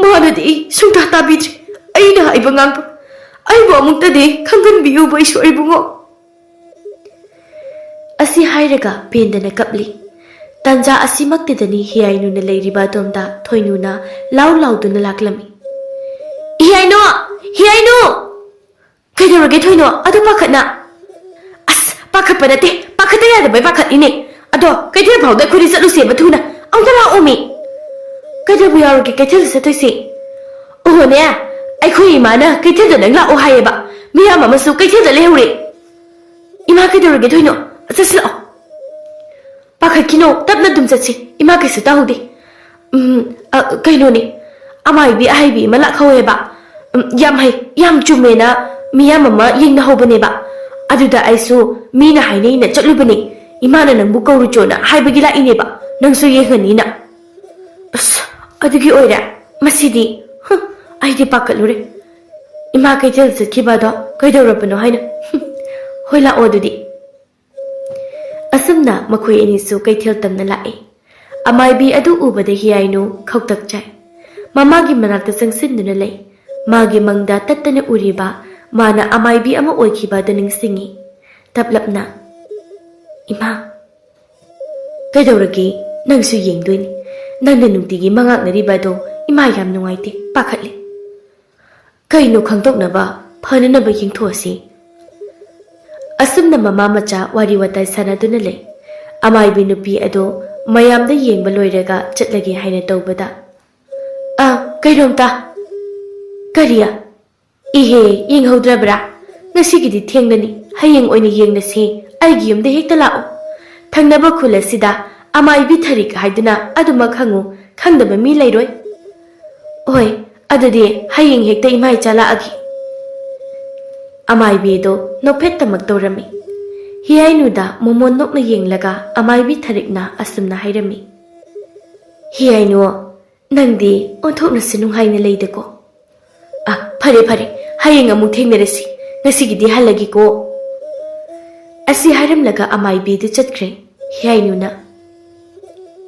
ꯃꯥꯅꯗꯤ ꯁꯨꯡꯇꯥ ꯇꯥꯕꯤꯗ꯭ꯔꯦ꯫ ꯑꯩꯅ ꯍꯥꯏꯕ ꯉꯥꯡꯕ꯫ ꯑꯩꯕꯨ ꯑꯃꯨꯛꯇꯗꯤ ꯈꯪꯍꯟꯕꯤꯌꯨꯕ ꯏꯁꯣꯔ ꯏꯕꯨꯡꯉꯣ꯫" ꯑꯁꯤ ꯍꯥꯏꯔꯒ ꯄꯦꯟꯗꯅ ꯀꯞꯂꯤ꯫ ꯇꯟꯖꯥ ꯑꯁꯤꯃꯛꯇꯗꯅꯤ ꯍꯤꯌꯥꯏꯅꯨꯅ ꯂꯩꯔꯤꯕ ꯑꯗꯣꯝꯗ ꯊꯣꯏꯅꯨꯅ ꯂꯥꯎ ꯂꯥꯎꯗꯨꯅ ꯂꯥꯛꯂꯝꯃꯤ꯫ "ꯍꯤꯌꯥꯏꯅꯨ! ꯍꯤꯌꯥꯏꯅꯨ!" "ꯀꯩꯗꯧꯔꯒꯦ ꯊꯣꯏꯅꯣ? ꯑꯗꯨ ꯄꯥꯈꯠꯅ?" "ꯑꯁ, ꯄꯥꯈꯠꯄ ꯅꯠꯇꯦ, ꯄꯥꯈꯠꯇ ꯌꯥꯗꯕꯩ ꯄꯥꯈꯠꯂꯤꯅꯦ꯫ ꯑꯗꯣ ꯀꯩꯊꯦꯜ ꯐꯥꯎꯗ ꯑꯩꯈꯣꯏꯅꯤ ꯆꯠꯂꯨꯁꯦꯕ ꯊꯨꯅ꯫ ꯑꯃꯨꯛꯇ ꯂꯥꯛꯑꯣꯃꯤ꯫ ꯀꯩꯗꯧꯕ ꯌꯥꯎꯔꯒꯦ ꯀꯩꯊꯦꯜꯗ ꯆꯠꯇꯣꯏꯁꯦ?" "ꯑꯣꯍꯣꯅꯦ, ꯑꯩꯈꯣꯏ ꯏꯃꯥꯅ ꯀꯩꯊꯦꯜꯗ ꯅꯪ ꯂꯥꯛꯑꯣ ꯍꯥꯏꯌꯦꯕ꯫ ꯃꯤꯌꯥꯝ ꯑꯃꯁꯨ ꯀꯩꯊꯦꯜꯗ ꯂꯩꯍꯧꯔꯦ꯫" "ꯏꯃꯥ, ꯀꯩꯗꯧꯔꯒꯦ ꯊꯣꯏꯅꯣ? ꯆꯠꯁꯤ ꯂꯥꯛꯑꯣ꯫" "ꯄꯥꯈꯠꯈꯤꯅꯣ, ꯇꯞꯅ ꯑꯗꯨꯝ ꯆꯠꯁꯤ꯫ ꯏꯃꯥ ꯀꯩꯁꯨ ꯇꯧꯍꯧꯗꯦ꯫" "ꯎꯝ, ꯑ, ꯀꯩꯅꯣꯅꯦ, ꯑꯃꯥꯏꯕꯤ ꯑꯍꯩꯕꯤ ꯑꯃ ꯂꯥꯛꯍꯧꯋꯦꯕ꯫ ꯎꯝ, ꯌꯥꯝ ꯍꯩ, ꯌꯥꯝ ꯆꯨꯝꯃꯦꯅ ꯃꯤꯌꯥꯝ ꯑꯃ ꯌꯦꯡꯅꯍꯧꯕꯅꯦꯕ꯫ ꯑꯗꯨꯗ ꯑꯩꯁꯨ ꯃꯤꯅ ꯍꯥꯏꯅꯩꯅ ꯆꯠꯂꯨꯕꯅꯦ꯫ ꯏꯃꯥꯅ ꯅꯪꯕꯨ ꯀꯧꯔꯨꯆꯣꯅ ꯍꯥꯏꯕꯒꯤ ꯂꯥꯛꯏꯅꯦꯕ, ꯅꯪꯁꯨ ꯌꯦꯡꯍꯟꯅꯤꯅ꯫" "ꯑꯁ, ꯑꯗꯨꯒꯤ ꯑꯣꯏꯔꯦ꯫ ꯃꯁꯤꯗꯤ, ꯍꯨꯝ, ꯑꯩꯗꯤ ꯄꯥꯈꯠꯂꯨꯔꯦ꯫ ꯏꯃꯥ ꯀꯩꯊꯦꯜ ꯆꯠꯈꯤꯕ ꯑꯗꯣ ꯀꯩꯗꯧꯔꯕꯅꯣ ꯍꯥꯏꯅ꯫ ꯍꯨꯝ, ꯍꯣꯏ, ꯂꯥꯛꯑꯣ ꯑꯗꯨꯗꯤ꯫" ꯑꯁꯨꯝꯅ ꯃꯈꯣꯏ ꯑꯅꯤꯁꯨ ꯀꯩꯊꯦꯜ ꯇꯝꯅ ꯂꯥꯛꯏ꯫ ꯑꯃꯥꯏꯕꯤ ꯑꯗꯨ ꯎꯕꯗ ꯍꯤꯌꯥꯏꯅꯨ ꯈꯧꯇꯛ ꯆꯥꯏ꯫ ꯃꯃꯥꯒꯤ ꯃꯅꯥꯛꯇ ꯆꯪꯁꯤꯟꯗꯨꯅ ꯂꯩ꯫ ꯃꯥꯒꯤ ꯃꯪꯗ ꯇꯠꯇꯅ ꯎꯔꯤꯕ ꯃꯥꯅ ꯑꯃꯥꯏꯕꯤ ꯑꯃ ꯑꯣꯏꯈꯤꯕ ꯑꯗꯨ ꯅꯤꯡꯁꯤꯡꯉꯤ꯫ ꯇꯞꯂꯞꯅ, "ꯏꯃꯥ, ꯀꯩꯗꯧꯔꯒꯦ? ꯅꯪꯁꯨ ꯌꯦꯡꯗꯣꯏꯅꯤ꯫ ꯅꯪꯅ ꯅꯨꯡꯇꯤꯒꯤ ꯃꯉꯥꯛꯅꯔꯤꯕ ꯑꯗꯣ ꯏꯃꯥ ꯌꯥꯝ ꯅꯨꯡꯉꯥꯏꯇꯦ, ꯄꯥꯈꯠꯂꯦ꯫ ꯀꯩꯅꯣ ꯈꯪꯗꯣꯛꯅꯕ, ꯐꯅꯅꯕ ꯌꯦꯡꯊꯣꯛꯑꯁꯤ꯫ ꯑꯁꯨꯝꯅ ꯃꯃꯥ ꯃꯆꯥ ꯋꯥꯔꯤ ꯋꯥꯇꯥꯏ ꯁꯥꯟꯅꯗꯨꯅ ꯂꯩ꯫ ꯑꯃꯥꯏꯕꯤ ꯅꯨꯄꯤ ꯑꯗꯣ ꯃꯌꯥꯝꯗ ꯌꯦꯡꯕ ꯂꯣꯏꯔꯒ ꯆꯠꯂꯒꯦ ꯍꯥꯏꯅ ꯇꯧꯕꯗ, "ꯑ, ꯀꯩꯅꯣꯝꯇ꯫ ꯀꯔꯤ? ꯏꯍꯦ, ꯌꯦꯡꯍꯧꯗ꯭ꯔꯕ꯭ꯔꯥ? ꯉꯁꯤꯒꯤꯗꯤ ꯊꯦꯡꯂꯅꯤ, ꯍꯌꯦꯡ ꯑꯣꯏꯅ ꯌꯦꯡꯂꯁꯤ, ꯑꯩꯒꯤ ꯌꯨꯝꯗ ꯍꯦꯛꯇ ꯂꯥꯛꯑꯣ꯫ ꯊꯪꯅꯕ ꯈꯨꯜ ꯑꯁꯤꯗ ꯑꯃꯥꯏꯕꯤ ꯊꯔꯤꯛ ꯍꯥꯏꯗꯨꯅ ꯑꯗꯨꯃꯛ ꯍꯪꯉꯨ, ꯈꯪꯗꯕ ꯃꯤ ꯂꯩꯔꯣꯏ꯫" "ꯍꯣꯏ, ꯑꯗꯨꯗꯤ ꯍꯌꯦꯡ ꯍꯦꯛꯇ ꯏꯃꯥ ꯏꯆꯥ ꯂꯥꯛꯑꯒꯦ꯫" ꯑꯃꯥꯏꯕꯤꯗꯣ ꯅꯣꯛꯐꯦꯠꯇꯃꯛ ꯇꯧꯔꯝꯃꯤ꯫ ꯍꯤꯌꯥꯏꯅꯨꯗ ꯃꯣꯃꯣꯟ ꯅꯣꯛꯅ ꯌꯦꯡꯂꯒ ꯑꯃꯥꯏꯕꯤ ꯊꯔꯤꯛꯅ ꯑꯁꯨꯝꯅ ꯍꯥꯏꯔꯝꯃꯤ, "ꯍꯤꯌꯥꯏꯅꯨ, ꯅꯪꯗꯤ ꯑꯣꯟꯊꯣꯛꯅꯁꯨ ꯅꯨꯡꯉꯥꯏꯅ ꯂꯩꯗꯀꯣ꯫ ꯑ, ꯐꯔꯦ, ꯐꯔꯦ, ꯍꯌꯦꯡ ꯑꯃꯨꯛ ꯊꯦꯡꯅꯔꯁꯤ, ꯉꯁꯤꯒꯤꯗꯤ ꯍꯜꯂꯒꯦꯀꯣ꯫" ꯑꯁꯤ ꯍꯥꯏꯔꯝꯂꯒ ꯑꯃꯥꯏꯕꯤꯗꯨ ꯆꯠꯈ꯭ꯔꯦ꯫ ꯍꯤꯌꯥꯏꯅꯨꯅ,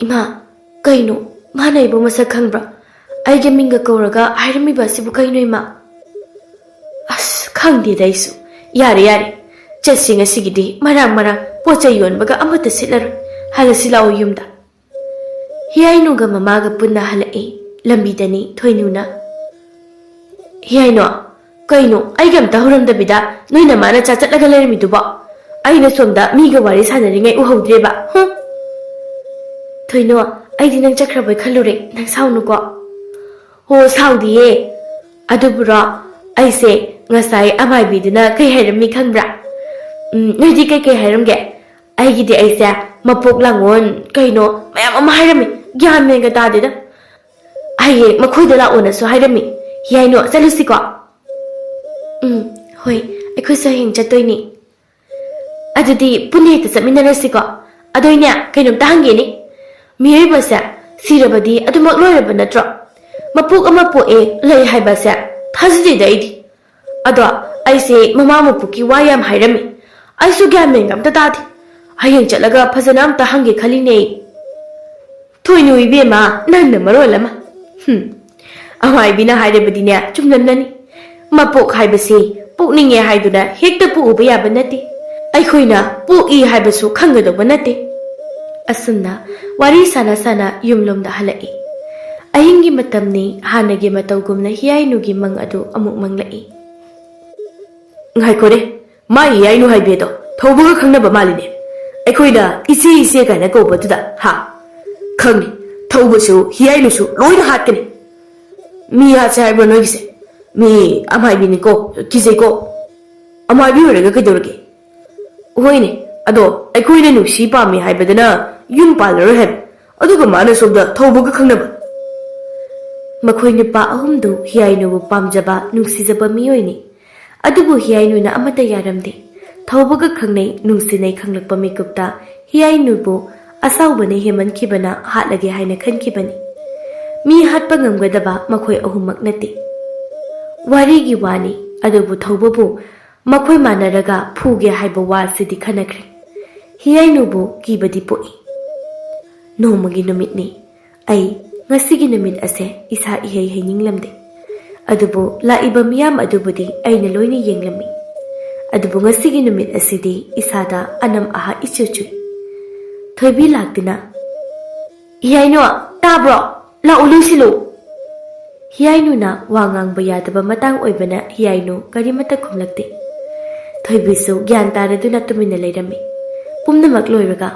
"ꯏꯃꯥ, ꯀꯩꯅꯣ, ꯃꯥꯅ ꯑꯩꯕꯨ ꯃꯁꯛ ꯈꯪꯕ꯭ꯔꯥ? ꯑꯩꯒꯤ ꯃꯤꯡꯒ ꯀꯧꯔꯒ ꯍꯥꯏꯔꯝꯃꯤꯕ ꯑꯁꯤꯕꯨ ꯀꯩꯅꯣ, ꯏꯃꯥ?" "ꯑꯁ, ꯈꯪꯗꯦꯗ ꯑꯩꯁꯨ꯫ ꯌꯥꯔꯦ, ꯌꯥꯔꯦ, ꯆꯠꯁꯤ ꯉꯁꯤꯒꯤꯗꯤ, ꯃꯔꯥꯡ ꯃꯔꯥꯡ ꯄꯣꯠ ꯆꯩ ꯌꯣꯟꯕꯒ ꯑꯃꯠꯇ ꯁꯤꯠꯂꯔꯣꯏ꯫ ꯍꯜꯂꯁꯤ ꯂꯥꯛꯑꯣ ꯌꯨꯝꯗ꯫" ꯍꯤꯌꯥꯏꯅꯨꯒ ꯃꯃꯥꯒ ꯄꯨꯟꯅ ꯍꯜꯂꯛꯏ꯫ ꯂꯝꯕꯤꯗꯅꯤ ꯊꯣꯏꯅꯨꯅ, "ꯍꯤꯌꯥꯏꯅꯨ, ꯀꯩꯅꯣ, ꯑꯩꯒ ꯑꯝꯇ ꯍꯧꯔꯝꯗꯕꯤꯗ ꯅꯣꯏ ꯅꯃꯥ ꯅꯆꯥ ꯆꯠꯂꯒ ꯂꯩꯔꯝꯃꯤꯗꯨꯕꯣ? ꯑꯩꯅ ꯁꯣꯝꯗ ꯃꯤꯒ ꯋꯥꯔꯤ ꯁꯥꯟꯅꯔꯤꯉꯩ ꯎꯍꯧꯗ꯭ꯔꯦꯕ꯫ ꯍꯨꯝ!" "ꯊꯣꯏꯅꯨ, ꯑꯩꯗꯤ ꯅꯪ ꯆꯠꯈ꯭ꯔꯕꯣꯏ ꯈꯜꯂꯨꯔꯦ, ꯅꯪ ꯁꯥꯎꯅꯨꯀꯣ꯫" "ꯍꯣ, ꯁꯥꯎꯗꯤꯌꯦ꯫ ꯑꯗꯨꯕꯨꯔꯣ, ꯑꯩꯁꯦ ꯉꯁꯥꯏ ꯑꯃꯥꯏꯕꯤꯗꯨꯅ ꯀꯩ ꯍꯥꯏꯔꯝꯃꯤ ꯈꯪꯕ꯭ꯔꯥ? ꯎꯝ, ꯅꯣꯏꯗꯤ ꯀꯩꯀꯩ ꯍꯥꯏꯔꯝꯒꯦ? ꯑꯩꯒꯤꯗꯤ ꯑꯩꯁꯦ ꯃꯄꯣꯛ ꯂꯥꯡꯒꯣꯟ ꯀꯩꯅꯣ ꯃꯌꯥꯝ ꯑꯃ ꯍꯥꯏꯔꯝꯃꯤ꯫ ꯒ꯭ꯌꯥꯟ ꯃꯦꯟꯒ ꯇꯥꯗꯦꯗ꯫ ꯍꯌꯦꯡ ꯃꯈꯣꯏꯗ ꯂꯥꯛꯑꯣꯅꯁꯨ ꯍꯥꯏꯔꯝꯃꯤ꯫ ꯍꯤꯌꯥꯏꯅꯨ, ꯆꯠꯂꯨꯁꯤꯀꯣ?" "ꯎꯝ, ꯍꯣꯏ, ꯑꯩꯈꯣꯏꯁꯨ ꯍꯌꯦꯡ ꯆꯠꯇꯣꯏꯅꯤ꯫" "ꯑꯗꯨꯗꯤ ꯄꯨꯟꯅ ꯍꯦꯛꯇ ꯆꯠꯃꯤꯟꯅꯔꯁꯤꯀꯣ꯫ ꯑꯗꯣ ꯏꯅꯦ, ꯀꯩꯅꯣꯝꯇ ꯍꯪꯒꯦꯅꯦ꯫ ꯃꯤꯑꯣꯏꯕꯁꯦ ꯁꯤꯔꯕꯗꯤ ꯑꯗꯨꯃꯛ ꯂꯣꯏꯔꯕ ꯅꯠꯇ꯭ꯔꯣ? ꯃꯄꯣꯛ ꯑꯃ ꯄꯣꯛꯑꯦ ꯂꯩ ꯍꯥꯏꯕꯁꯦ ꯊꯥꯖꯗꯦꯗ ꯑꯩꯗꯤ꯫ ꯑꯗꯣ ꯑꯩꯁꯦ ꯃꯃꯥ ꯃꯄꯣꯛꯀꯤ ꯋꯥ ꯌꯥꯝ ꯍꯥꯏꯔꯝꯃꯤ꯫ ꯑꯩꯁꯨ ꯒ꯭ꯌꯥꯟ ꯃꯦꯟꯒ ꯑꯝꯇ ꯇꯥꯗꯦ꯫ ꯍꯌꯦꯡ ꯆꯠꯂꯒ ꯐꯖꯅ ꯑꯝꯇ ꯍꯪꯒꯦ ꯈꯜꯂꯤꯅꯦ ꯑꯩ꯫" "ꯊꯣꯏꯅꯨ ꯏꯕꯦꯝꯃ, ꯅꯪꯅ ꯃꯔꯣꯜ ꯑꯃ꯫ ꯍꯨꯝ, ꯑꯃꯥꯏꯕꯤꯅ ꯍꯥꯏꯔꯕꯗꯤꯅꯦ, ꯆꯨꯝꯂꯝꯂꯅꯤ꯫ ꯃꯄꯣꯛ ꯍꯥꯏꯕꯁꯤ ꯄꯣꯛꯅꯤꯡꯉꯦ ꯍꯥꯏꯗꯨꯅ ꯍꯦꯛꯇ ꯄꯣꯛꯎꯕ ꯌꯥꯕ ꯅꯠꯇꯦ꯫ ꯑꯩꯈꯣꯏꯅ ꯄꯣꯛꯏ ꯍꯥꯏꯕꯁꯨ ꯈꯪꯒꯗꯧꯕ ꯅꯠꯇꯦ꯫" ꯑꯁꯨꯝꯅ ꯋꯥꯔꯤ ꯁꯥꯟꯅ ꯁꯥꯟꯅ ꯌꯨꯝꯂꯣꯝꯗ ꯍꯜꯂꯛꯏ꯫ ꯑꯍꯤꯡꯒꯤ ꯃꯇꯝꯅꯤ, ꯍꯥꯟꯅꯒꯤ ꯃꯇꯧꯒꯨꯝꯅ ꯍꯤꯌꯥꯏꯅꯨꯒꯤ ꯃꯪ ꯑꯗꯨ ꯑꯃꯨꯛ ꯃꯪꯂꯛꯏ꯫ "ꯉꯥꯏꯈꯣꯔꯦ, ꯃꯥ ꯍꯤꯌꯥꯏꯅꯨ ꯍꯥꯏꯕꯤ ꯑꯗꯣ ꯊꯧꯕꯒ ꯈꯪꯅꯕ ꯃꯥꯜꯂꯤꯅꯦ꯫ ꯑꯩꯈꯣꯏꯅ ꯏꯆꯦ ꯏꯆꯦ ꯀꯥꯏꯅ ꯀꯧꯕꯗꯨꯗ, ꯍꯥ? ꯈꯪꯅꯤ, ꯊꯧꯕꯁꯨ ꯍꯤꯌꯥꯏꯅꯨꯁꯨ ꯂꯣꯏꯅ ꯍꯥꯠꯀꯅꯤ꯫ ꯃꯤ ꯍꯥꯠꯁꯦ ꯍꯥꯏꯕ꯭ꯔꯣ ꯅꯣꯏꯒꯤꯁꯦ? ꯃꯤ ꯑꯃ ꯍꯥꯏꯕꯤꯅꯤꯀꯣ, ꯀꯤꯖꯩꯀꯣ꯫ ꯑꯃ ꯍꯥꯏꯕꯤ ꯑꯣꯏꯔꯒ ꯀꯩꯗꯧꯔꯒꯦ? ꯍꯣꯏꯅꯦ, ꯑꯗꯣ ꯑꯩꯈꯣꯏꯅ ꯅꯨꯡꯁꯤ ꯄꯥꯝꯃꯤ ꯍꯥꯏꯕꯗꯅ ꯌꯨꯝ ꯄꯥꯜꯂꯔꯣꯏ ꯍꯥꯏꯕ, ꯑꯗꯨꯒ ꯃꯥꯅ ꯁꯣꯝꯗ ꯊꯧꯕꯒ ꯈꯪꯅꯕ?" ꯃꯈꯣꯏ ꯅꯨꯄꯥ ꯑꯍꯨꯝꯗꯨ ꯍꯤꯌꯥꯏꯅꯨꯕꯨ ꯄꯥꯝꯖꯕ, ꯅꯨꯡꯁꯤꯖꯕ ꯃꯤꯑꯣꯏꯅꯤ꯫ ꯑꯗꯨꯕꯨ ꯍꯤꯌꯥꯏꯅꯨꯅ ꯑꯃꯠꯇ ꯌꯥꯔꯝꯗꯦ꯫ ꯊꯧꯕꯒ ꯈꯪꯅꯩ, ꯅꯨꯡꯁꯤꯅꯩ ꯈꯪꯂꯛꯄ ꯃꯤꯀꯨꯞꯇ ꯍꯤꯌꯥꯏꯅꯨꯕꯨ ꯑꯁꯥꯎꯕꯅ ꯍꯦꯟꯃꯟꯈꯤꯕꯅ ꯍꯥꯠꯂꯒꯦ ꯍꯥꯏꯅ ꯈꯟꯈꯤꯕꯅꯤ꯫ ꯃꯤ ꯍꯥꯠꯄ ꯉꯝꯒꯗꯕ ꯃꯈꯣꯏ ꯑꯍꯨꯝꯃꯛ ꯅꯠꯇꯦ꯫ ꯋꯥꯔꯤꯒꯤ ꯋꯥꯅꯤ, ꯑꯗꯨꯕꯨ ꯊꯧꯕꯕꯨ ꯃꯈꯣꯏ ꯃꯥꯟꯅꯔꯒ ꯐꯨꯒꯦ ꯍꯥꯏꯕ ꯋꯥꯁꯤꯗꯤ ꯈꯟꯅꯈ꯭ꯔꯦ꯫ ꯍꯤꯌꯥꯏꯅꯨꯕꯨ ꯀꯤꯕꯗꯤ ꯄꯣꯛꯏ꯫ ꯅꯣꯡꯃꯒꯤ ꯅꯨꯃꯤꯠꯅꯤ꯫ ꯑꯩ ꯉꯁꯤꯒꯤ ꯅꯨꯃꯤꯠ ꯑꯁꯦ ꯏꯁꯥ ꯏꯍꯩ ꯍꯩꯅꯤꯡꯂꯝꯗꯦ꯫ ꯑꯗꯨꯕꯨ ꯂꯥꯛꯏꯕ ꯃꯤꯌꯥꯝ ꯑꯗꯨꯕꯨꯗꯤ ꯑꯩꯅ ꯂꯣꯏꯅ ꯌꯦꯡꯂꯝꯃꯤ꯫ ꯑꯗꯨꯕꯨ ꯉꯁꯤꯒꯤ ꯅꯨꯃꯤꯠ ꯑꯁꯤꯗꯤ ꯏꯁꯥꯗ ꯑꯅꯝ ꯑꯍꯥ ꯏꯆꯨ ꯆꯨꯏ꯫ ꯊꯣꯏꯕꯤ ꯂꯥꯛꯇꯨꯅ, "ꯍꯤꯌꯥꯏꯅꯨ, ꯇꯥꯕ꯭ꯔꯣ? ꯂꯥꯛꯎ, ꯂꯣꯏꯁꯤꯜꯂꯨ!" ꯍꯤꯌꯥꯏꯅꯨꯅ ꯋꯥ ꯉꯥꯡꯕ ꯌꯥꯗꯕ ꯃꯇꯥꯡ ꯑꯣꯏꯕꯅ ꯍꯤꯌꯥꯏꯅꯨ ꯀꯔꯤꯃꯠꯇ ꯈꯨꯝꯂꯛꯇꯦ꯫ ꯊꯣꯏꯕꯤꯁꯨ ꯒ꯭ꯌꯥꯟ ꯇꯥꯔꯗꯨꯅ ꯇꯨꯃꯤꯟꯅ ꯂꯩꯔꯝꯃꯤ꯫ ꯄꯨꯝꯅꯃꯛ ꯂꯣꯏꯔꯒ,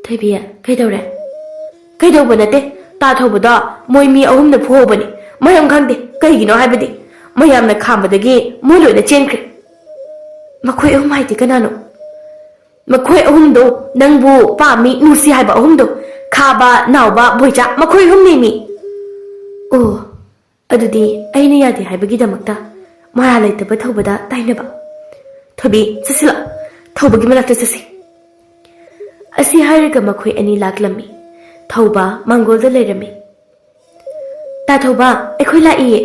"ꯊꯣꯏꯕꯤ, ꯀꯩꯗꯧꯔꯦ?" "ꯀꯩꯗꯧꯕ ꯅꯠꯇꯦ, ꯇꯥ ꯊꯧꯕꯗꯣ ꯃꯣꯏ ꯃꯤ ꯑꯍꯨꯝꯅ ꯐꯨꯍꯧꯕꯅꯤ꯫ ꯃꯔꯝ ꯈꯪꯗꯦ, ꯀꯩꯒꯤꯅꯣ ꯍꯥꯏꯕꯗꯤ ꯃꯌꯥꯝꯅ ꯈꯥꯝꯕꯗꯒꯤ ꯃꯣꯏ ꯂꯣꯏꯅ ꯆꯦꯟꯈ꯭ꯔꯦ꯫" "ꯃꯈꯣꯏ ꯑꯍꯨꯝ ꯍꯥꯏꯗꯤ ꯀꯅꯥꯅꯣ?" "ꯃꯈꯣꯏ ꯑꯍꯨꯝꯗꯣ, ꯅꯪꯕꯨ ꯄꯥꯝꯃꯤ, ꯅꯨꯡꯁꯤ ꯍꯥꯏꯕ ꯑꯍꯨꯝꯗꯣ, ꯈꯥꯕ, ꯅꯥꯎꯕ, ꯕꯣꯏꯆꯥ, ꯃꯈꯣꯏ ꯑꯍꯨꯝꯅꯦꯃꯤ꯫" "ꯑꯣ, ꯑꯗꯨꯗꯤ ꯑꯩꯅ ꯌꯥꯗꯦ ꯍꯥꯏꯕꯒꯤꯗꯃꯛꯇ ꯃꯔꯥ ꯂꯩꯇꯕ ꯊꯧꯕꯗ ꯇꯥꯏꯅꯕ? ꯊꯣꯏꯕꯤ, ꯆꯠꯁꯤꯜꯂꯣ, ꯊꯧꯕꯒꯤ ꯃꯅꯥꯛꯇ ꯆꯠꯁꯤ꯫" ꯑꯁꯤ ꯍꯥꯏꯔꯒ ꯃꯈꯣꯏ ꯑꯅꯤ ꯂꯥꯛꯂꯝꯃꯤ꯫ ꯊꯧꯕ ꯃꯥꯡꯒꯣꯜꯗ ꯂꯩꯔꯝꯃꯤ꯫ "ꯇꯥ ꯊꯧꯕ, ꯑꯩꯈꯣꯏ ꯂꯥꯛꯏꯌꯦ꯫"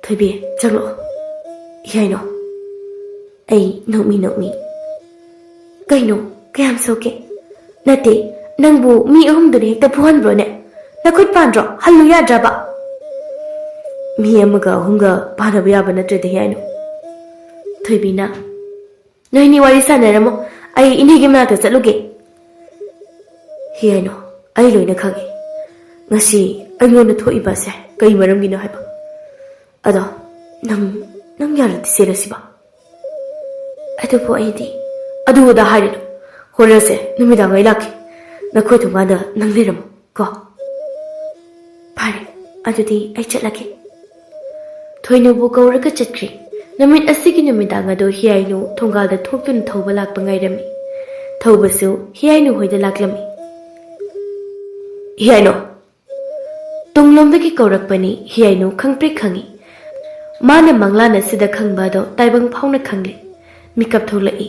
"ꯊꯣꯏꯕꯤ, ꯆꯪꯂꯛꯑꯣ꯫" "ꯍꯤꯌꯥꯏꯅꯨ꯫" ꯑꯩ ꯅꯣꯛꯃꯤ ꯅꯣꯛꯃꯤ꯫ "ꯀꯩꯅꯣ, ꯀꯌꯥꯝ ꯁꯣꯛꯀꯦ?" "ꯅꯠꯇꯦ, ꯅꯪꯕꯨ ꯃꯤ ꯑꯍꯨꯝꯗꯨꯅ ꯍꯦꯛꯇ ꯐꯨꯍꯟꯕ꯭ꯔꯣꯅꯦ? ꯅꯈꯨꯠ ꯄꯥꯟꯗ꯭ꯔꯣ? ꯍꯜꯂꯨ ꯌꯥꯗ꯭ꯔꯕ?" "ꯃꯤ ꯑꯃꯒ ꯑꯍꯨꯝꯒ ꯄꯥꯟꯅꯕ ꯌꯥꯕ ꯅꯠꯇ꯭ꯔꯗꯤ, ꯍꯤꯌꯥꯏꯅꯨ꯫" ꯊꯣꯏꯕꯤꯅ, "ꯅꯣꯏꯅꯤ ꯋꯥꯔꯤ ꯁꯥꯟꯅꯔꯝꯃꯣ, ꯑꯩ ꯏꯅꯦꯒꯤ ꯃꯅꯥꯛꯇ ꯆꯠꯂꯨꯒꯦ꯫" "ꯍꯤꯌꯥꯏꯅꯨ, ꯑꯩ ꯂꯣꯏꯅ ꯈꯪꯉꯦ꯫ ꯉꯁꯤ ꯑꯩꯉꯣꯟꯗ ꯊꯣꯛꯏꯕꯁꯦ ꯀꯩ ꯃꯔꯝꯒꯤꯅꯣ ꯍꯥꯏꯕ? ꯑꯗꯣ ꯅꯪ, ꯅꯪ ꯌꯥꯔꯗꯤ ꯆꯦꯜꯂꯁꯤꯕ꯫ ꯑꯗꯨꯕꯨ ꯑꯩꯗꯤ ꯑꯗꯨ ꯑꯗꯥ ꯍꯥꯏꯔꯅꯨ꯫ ꯍꯣꯔꯦꯟꯁꯦ ꯅꯨꯃꯤꯗꯥꯡ ꯑꯩ ꯂꯥꯛꯀꯦ꯫ ꯅꯈꯣꯏ ꯊꯣꯡꯒꯥꯟꯗ ꯅꯪ ꯂꯩꯔꯝꯃꯣ ꯀꯣ꯫ ꯐꯔꯦ, ꯑꯗꯨꯗꯤ ꯑꯩ ꯆꯠꯂꯒꯦ꯫ ꯊꯣꯏꯅꯨꯕꯨ ꯀꯧꯔꯒ ꯆꯠꯈ꯭ꯔꯦ꯫ ꯅꯨꯃꯤꯠ ꯑꯁꯤꯒꯤ ꯅꯨꯃꯤꯗꯥꯡ ꯑꯗꯨ ꯍꯤꯌꯥꯏꯅꯨ ꯊꯣꯡꯒꯥꯜꯗ ꯊꯣꯛꯇꯨꯅ ꯊꯧꯕ ꯂꯥꯛꯄ ꯉꯥꯏꯔꯝꯃꯤ꯫ ꯊꯧꯕꯁꯨ ꯍꯤꯌꯥꯏꯅꯨ ꯍꯣꯏꯗ ꯂꯥꯛꯂꯝꯃꯤ꯫ "ꯍꯤꯌꯥꯏꯅꯨ, ꯇꯨꯡꯂꯣꯝꯗꯒꯤ ꯀꯧꯔꯛꯄꯅꯤ꯫ ꯍꯤꯌꯥꯏꯅꯨ ꯈꯪꯄ꯭ꯔꯦꯛ ꯈꯪꯏ꯫ ꯃꯥꯅ ꯃꯪꯂꯥꯟ ꯑꯁꯤꯗ ꯈꯪꯕ ꯑꯗꯣ ꯇꯥꯏꯕꯪ ꯐꯥꯎꯅ ꯈꯪꯂꯦ꯫ ꯃꯤꯀꯞ ꯊꯣꯛꯂꯛꯏ꯫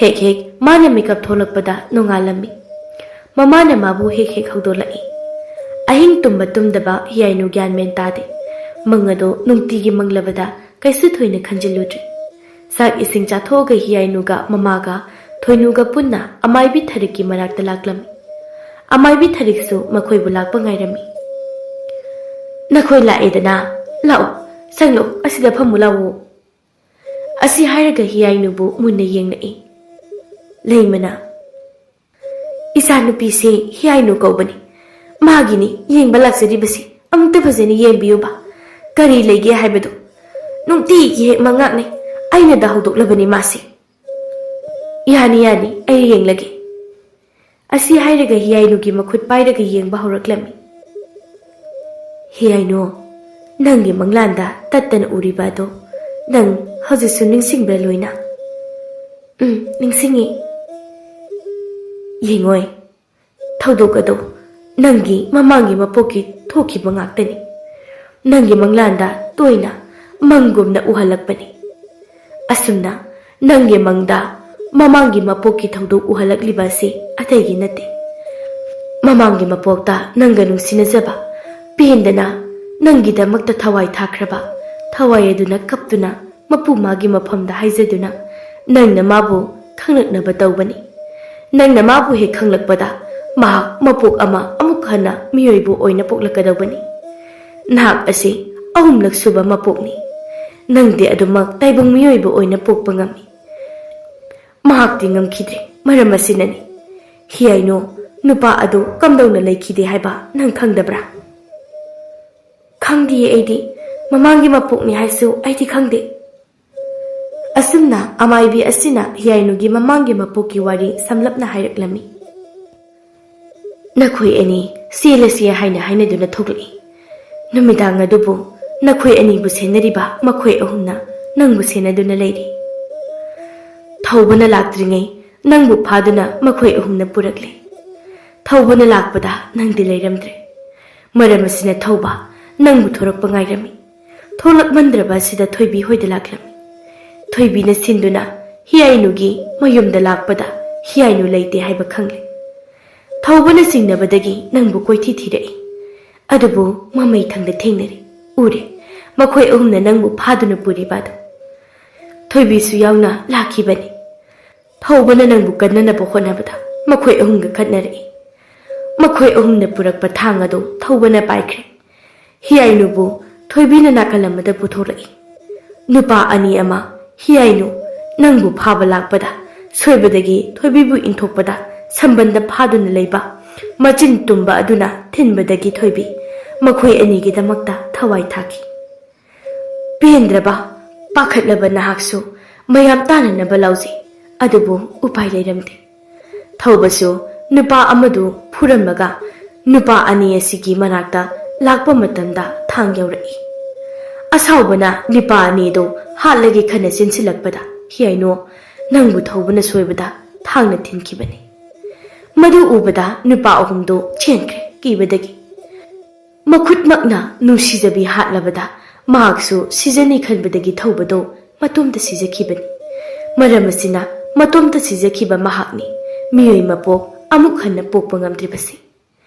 ꯍꯦꯛ ꯍꯦꯛ ꯃꯥꯅ ꯃꯤꯀꯞ ꯊꯣꯛꯂꯛꯄꯗ ꯅꯣꯡꯉꯥꯜꯂꯝꯃꯤ꯫ ꯃꯃꯥꯅ ꯃꯥꯕꯨ ꯍꯦꯛ ꯍꯦꯛ ꯍꯧꯗꯣꯛꯂꯛꯏ꯫ ꯑꯍꯤꯡ ꯇꯨꯝꯕ ꯇꯨꯝꯗꯕ ꯍꯤꯌꯥꯏꯅꯨ ꯒ꯭ꯌꯥꯟ ꯃꯦꯟ ꯇꯥꯗꯦ꯫ ꯃꯪ ꯑꯗꯣ ꯅꯨꯡꯇꯤꯒꯤ ꯃꯪꯂꯕꯗ ꯀꯩꯁꯨ ꯊꯣꯏꯅ ꯈꯟꯖꯤꯜꯂꯨꯗ꯭ꯔꯦ꯫ ꯆꯥꯛ ꯏꯁꯤꯡ ꯆꯥꯊꯣꯛꯑꯒ ꯍꯤꯌꯥꯏꯅꯨꯒ ꯃꯃꯥꯒ ꯊꯣꯏꯅꯨꯒ ꯄꯨꯟꯅ ꯑꯃꯥꯏꯕꯤ ꯊꯔꯤꯛꯀꯤ ꯃꯅꯥꯛꯇ ꯂꯥꯛꯂꯝꯃꯤ꯫ ꯑꯃꯥꯏꯕꯤ ꯊꯔꯤꯛꯁꯨ ꯃꯈꯣꯏꯕꯨ ꯂꯥꯛꯄ ꯉꯥꯏꯔꯝꯃꯤ꯫ "ꯅꯈꯣꯏ ꯂꯥꯛꯑꯦꯗꯅ, ꯂꯥꯛꯑꯣ, ꯆꯪꯂꯣ, ꯑꯁꯤꯗ ꯐꯝꯃꯨ ꯂꯥꯛꯑꯣ"꯫ ꯑꯁꯤ ꯍꯥꯏꯔꯒ ꯍꯤꯌꯥꯏꯅꯨꯕꯨ ꯃꯨꯟꯅ ꯌꯦꯡꯂꯛꯏ꯫ ꯂꯩꯃꯅ, "ꯏꯆꯥꯅꯨꯄꯤꯁꯦ ꯍꯤꯌꯥꯏꯅꯨ ꯀꯧꯕꯅꯤ꯫ ꯃꯥꯒꯤꯅꯤ ꯌꯦꯡꯕ ꯂꯥꯛꯆꯔꯤꯕꯁꯤ꯫ ꯑꯃꯨꯛꯇ ꯐꯖꯅ ꯌꯦꯡꯕꯤꯌꯨꯕ꯫ ꯀꯔꯤ ꯂꯩꯒꯦ ꯍꯥꯏꯕꯗꯨ ꯅꯨꯡꯇꯤꯒꯤ ꯍꯦꯛ ꯃꯉꯥꯛꯅꯩ꯫ ꯑꯩꯅꯗ ꯍꯧꯗꯣꯛꯂꯕꯅꯤ ꯃꯥꯁꯦ"꯫ "ꯌꯥꯅꯤ, ꯌꯥꯅꯤ, ꯑꯩ ꯌꯦꯡꯂꯒꯦ"꯫ ꯑꯁꯤ ꯍꯥꯏꯔꯒ ꯍꯤꯌꯥꯏꯅꯨꯒꯤ ꯃꯈꯨꯠ ꯄꯥꯏꯔꯒ ꯌꯦꯡꯕ ꯍꯧꯔꯛꯂꯝꯃꯤ꯫ "ꯍꯤꯌꯥꯏꯅꯨ, ꯅꯪꯒꯤ ꯃꯪꯂꯥꯟꯗ ꯇꯠꯇꯅ ꯎꯔꯤꯕ ꯑꯗꯣ ꯅꯪ ꯍꯧꯖꯤꯛꯁꯨ ꯅꯤꯡꯁꯤꯡꯕ꯭ꯔꯥ ꯂꯣꯏꯅ?" "ꯎꯝ, ꯅꯤꯡꯁꯤꯡꯉꯤ"꯫ "ꯌꯦꯡꯉꯣꯏ, ꯊꯧꯗꯣꯛ ꯑꯗꯣ ꯅꯪꯒꯤ ꯃꯃꯥꯡꯒꯤ ꯃꯄꯣꯛꯀꯤ ꯊꯣꯛꯈꯤꯕ ꯉꯥꯛꯇꯅꯤ꯫ ꯅꯪꯒꯤ ꯃꯪꯂꯥꯟꯗ ꯇꯣꯏꯅ ꯃꯪꯒꯨꯝꯅ ꯎꯍꯜꯂꯛꯄꯅꯤ꯫ ꯑꯁꯨꯝꯅ ꯅꯪꯒꯤ ꯃꯪꯗ ꯃꯃꯥꯡꯒꯤ ꯃꯄꯣꯛꯀꯤ ꯊꯧꯗꯣꯛ ꯎꯍꯜꯂꯛꯂꯤꯕ ꯑꯁꯤ ꯑꯇꯩꯒꯤ ꯅꯠꯇꯦ꯫ ꯃꯃꯥꯡꯒꯤ ꯃꯄꯣꯛꯇ ꯅꯪꯒ ꯅꯨꯡꯁꯤꯅꯖꯕ, ꯄꯦꯟꯗꯅ ꯅꯪꯒꯤꯗꯃꯛꯇ ꯊꯋꯥꯏ ꯊꯥꯈ꯭ꯔꯕ, ꯊꯋꯥꯏ ꯑꯗꯨꯅ ꯀꯞꯇꯨꯅ ꯃꯄꯨ ꯃꯥꯒꯤ ꯃꯐꯝꯗ ꯍꯥꯏꯖꯗꯨꯅ ꯅꯪꯅ ꯃꯥꯕꯨ ꯈꯪꯂꯛꯅꯕ ꯇꯧꯕꯅꯤ꯫ ꯅꯪꯅ ꯃꯥꯕꯨ ꯍꯦꯛ ꯈꯪꯂꯛꯄꯗ ꯃꯍꯥꯛ ꯃꯄꯣꯛ ꯑꯃ ꯑꯃꯨꯛ ꯍꯟꯅ ꯃꯤꯑꯣꯏꯕ ꯑꯣꯏꯅ ꯄꯣꯛꯂꯛꯀꯗꯧꯕꯅꯤ꯫ ꯅꯍꯥꯛ ꯑꯁꯤ ꯑꯍꯨꯝꯂꯛ ꯁꯨꯕ ꯃꯄꯣꯛꯅꯤ꯫ ꯅꯪꯗꯤ ꯑꯗꯨꯃꯛ ꯇꯥꯏꯕꯪ ꯃꯤꯑꯣꯏꯕ ꯑꯣꯏꯅ ꯄꯣꯛꯄ ꯉꯝꯃꯤ꯫ ꯃꯍꯥꯛꯇꯤ ꯉꯝꯈꯤꯗ꯭ꯔꯦ꯫ ꯃꯔꯝ ꯑꯁꯤꯅꯅꯤ ꯍꯤꯌꯥꯏꯅꯣ ꯅꯨꯄꯥ ꯑꯗꯨ ꯀꯝꯗꯧꯅ ꯂꯩꯈꯤꯗꯦ ꯍꯥꯏꯕ ꯅꯪ ꯈꯪꯗꯕ꯭ꯔꯥ? ꯈꯪꯗꯤꯌꯦ ꯑꯩꯗꯤ꯫ ꯃꯃꯥꯡꯒꯤ ꯃꯄꯣꯛꯅꯤ ꯍꯥꯏꯁꯨ ꯑꯩꯗꯤ ꯈꯪꯗꯦ꯫ ꯑꯁꯨꯝꯅ ꯑꯃꯥꯏꯕꯤ ꯑꯁꯤꯅ ꯍꯤꯌꯥꯏꯅꯨꯒꯤ ꯃꯃꯥꯡꯒꯤ ꯃꯄꯣꯛꯀꯤ ꯋꯥꯔꯤ ꯁꯝꯂꯞꯅ ꯍꯥꯏꯔꯛꯂꯝꯃꯤ꯫ ꯅꯈꯣꯏ ꯑꯅꯤ ꯆꯦꯜꯂꯁꯤ ꯍꯥꯏꯅ ꯍꯥꯏꯅꯗꯨꯅ ꯊꯣꯛꯂꯛꯏ꯫ ꯅꯨꯃꯤꯗꯥꯡ ꯑꯗꯨꯕꯨ ꯅꯈꯣꯏ ꯑꯅꯤꯕꯨ ꯁꯦꯟꯅꯔꯤꯕ ꯃꯈꯣꯏ ꯑꯍꯨꯝꯅ ꯅꯪꯕꯨ ꯁꯦꯟꯅꯗꯨꯅ ꯂꯩꯔꯤ꯫ ꯊꯧꯕꯅ ꯂꯥꯛꯇ꯭ꯔꯤꯉꯩ ꯅꯪꯕꯨ ꯐꯥꯗꯨꯅ ꯃꯈꯣꯏ ꯑꯍꯨꯝꯅ ꯄꯨꯔꯛꯂꯦ꯫ ꯊꯧꯕꯅ ꯂꯥꯛꯄꯗ ꯅꯪꯗꯤ ꯂꯩꯔꯝꯗ꯭ꯔꯦ꯫ ꯃꯔꯝ ꯑꯁꯤꯅ ꯊꯧꯕ ꯅꯪꯕꯨ ꯊꯣꯔꯛꯄ ꯉꯥꯏꯔꯝꯃꯤ꯫ ꯊꯣꯛꯂꯛꯃꯟꯗ꯭ꯔꯕ ꯑꯁꯤꯗ ꯊꯣꯏꯕꯤ ꯍꯣꯏꯗ ꯂꯥꯛꯂꯝꯃꯤ꯫ ꯊꯣꯏꯕꯤꯅ ꯁꯤꯟꯗꯨꯅ ꯍꯤꯌꯥꯏꯅꯨꯒꯤ ꯃꯌꯨꯝꯗ ꯂꯥꯛꯄꯗ ꯍꯤꯌꯥꯏꯅꯨ ꯂꯩꯇꯦ ꯍꯥꯏꯕ ꯈꯪꯂꯦ꯫ ꯊꯧꯕꯅ ꯆꯤꯡꯅꯕꯗꯒꯤ ꯅꯪꯕꯨ ꯀꯣꯏꯊꯤ ꯊꯤꯔꯛꯏ꯫ ꯑꯗꯨꯕꯨ ꯃꯃꯩꯊꯪꯗ ꯊꯦꯡꯅꯔꯦ꯫ ꯎꯔꯦ꯫ ꯃꯈꯣꯏ ꯑꯍꯨꯝꯅ ꯅꯪꯕꯨ ꯐꯥꯗꯨꯅ ꯄꯨꯔꯤꯕ ꯑꯗꯨ꯫ ꯊꯣꯏꯕꯤꯁꯨ ꯌꯥꯎꯅ ꯂꯥꯛꯈꯤꯕꯅꯤ꯫ ꯊꯧꯕꯅ ꯅꯪꯕꯨ ꯀꯟꯅꯅꯕ ꯍꯣꯠꯅꯕꯗ ꯃꯈꯣꯏ ꯑꯍꯨꯝꯒ ꯈꯠꯅꯔꯛꯏ꯫ ꯃꯈꯣꯏ ꯑꯍꯨꯝꯅ ꯄꯨꯔꯛꯄ ꯊꯥꯡ ꯑꯗꯨ ꯊꯧꯕꯅ ꯄꯥꯏꯈ꯭ꯔꯦ꯫ ꯍꯤꯌꯥꯏꯅꯨꯕꯨ ꯊꯣꯏꯕꯤꯅ ꯅꯥꯀꯜ ꯑꯃꯗ ꯄꯨꯊꯣꯔꯛꯏ꯫ ꯅꯨꯄꯥ ꯑꯅꯤ ꯑꯃ ꯍꯤꯌꯥꯏꯅꯨ ꯅꯪꯕꯨ ꯐꯥꯕ ꯂꯥꯛꯄꯗ ꯁꯣꯏꯕꯗꯒꯤ ꯊꯣꯏꯕꯤꯕꯨ ꯏꯟꯊꯣꯛꯄꯗ ꯁꯝꯕꯟꯗ ꯐꯥꯗꯨꯅ ꯂꯩꯕ ꯃꯆꯤꯟ ꯇꯨꯝꯕ ꯑꯗꯨꯅ ꯊꯤꯟꯕꯗꯒꯤ ꯊꯣꯏꯕꯤ ꯃꯈꯣꯏ ꯑꯅꯤꯒꯤꯗꯃꯛꯇ ꯊꯋꯥꯏ ꯊꯥꯈꯤ꯫ ꯄꯦꯟꯗ꯭ꯔꯕ, ꯄꯥꯈꯠꯂꯕ ꯅꯍꯥꯛꯁꯨ ꯃꯌꯥꯝ ꯇꯥꯅꯅꯕ ꯂꯥꯎꯖꯩ, ꯑꯗꯨꯕꯨ ꯎꯄꯥꯏ ꯂꯩꯔꯝꯗꯦ꯫ ꯊꯧꯕꯁꯨ ꯅꯨꯄꯥ ꯑꯃꯗꯨ ꯐꯨꯔꯝꯂꯒ ꯅꯨꯄꯥ ꯑꯅꯤ ꯑꯁꯤꯒꯤ ꯃꯅꯥꯛꯇ ꯂꯥꯛꯄ ꯃꯇꯝꯗ ꯊꯥꯡ ꯌꯧꯔꯛꯏ꯫ ꯑꯁꯥꯎꯕꯅ ꯅꯨꯄꯥ ꯑꯅꯤꯗꯨ ꯍꯥꯠꯂꯒꯦ ꯈꯟꯅ ꯆꯦꯟꯁꯤꯜꯂꯛꯄꯗ ꯍꯤꯌꯥꯏꯅꯨ ꯅꯪꯕꯨ ꯊꯧꯕꯅ ꯁꯣꯏꯕꯗ ꯊꯥꯡꯅ ꯊꯤꯟꯈꯤꯕꯅꯤ꯫ ꯃꯗꯨ ꯎꯕꯗ ꯅꯨꯄꯥ ꯑꯍꯨꯝꯗꯨ ꯆꯦꯟꯈ꯭ꯔꯦ ꯀꯤꯕꯗꯒꯤ꯫ ꯃꯈꯨꯠꯃꯛꯅ ꯅꯨꯡꯁꯤꯖꯕꯤ ꯍꯥꯠꯂꯕꯗ ꯃꯍꯥꯛꯁꯨ ꯁꯤꯖꯅꯤ ꯈꯟꯕꯗꯒꯤ ꯊꯧꯕꯗꯨ ꯃꯇꯣꯝꯇ ꯁꯤꯖꯈꯤꯕꯅꯤ꯫ ꯃꯔꯝ ꯑꯁꯤꯅ ꯃꯇꯣꯝꯇ ꯁꯤꯖꯈꯤꯕ ꯃꯍꯥꯛꯅꯤ ꯃꯤꯑꯣꯏ ꯃꯄꯣꯛ ꯑꯃꯨꯛ ꯍꯟꯅ ꯄꯣꯛꯄ ꯉꯝꯗ꯭ꯔꯤꯕꯁꯤ꯫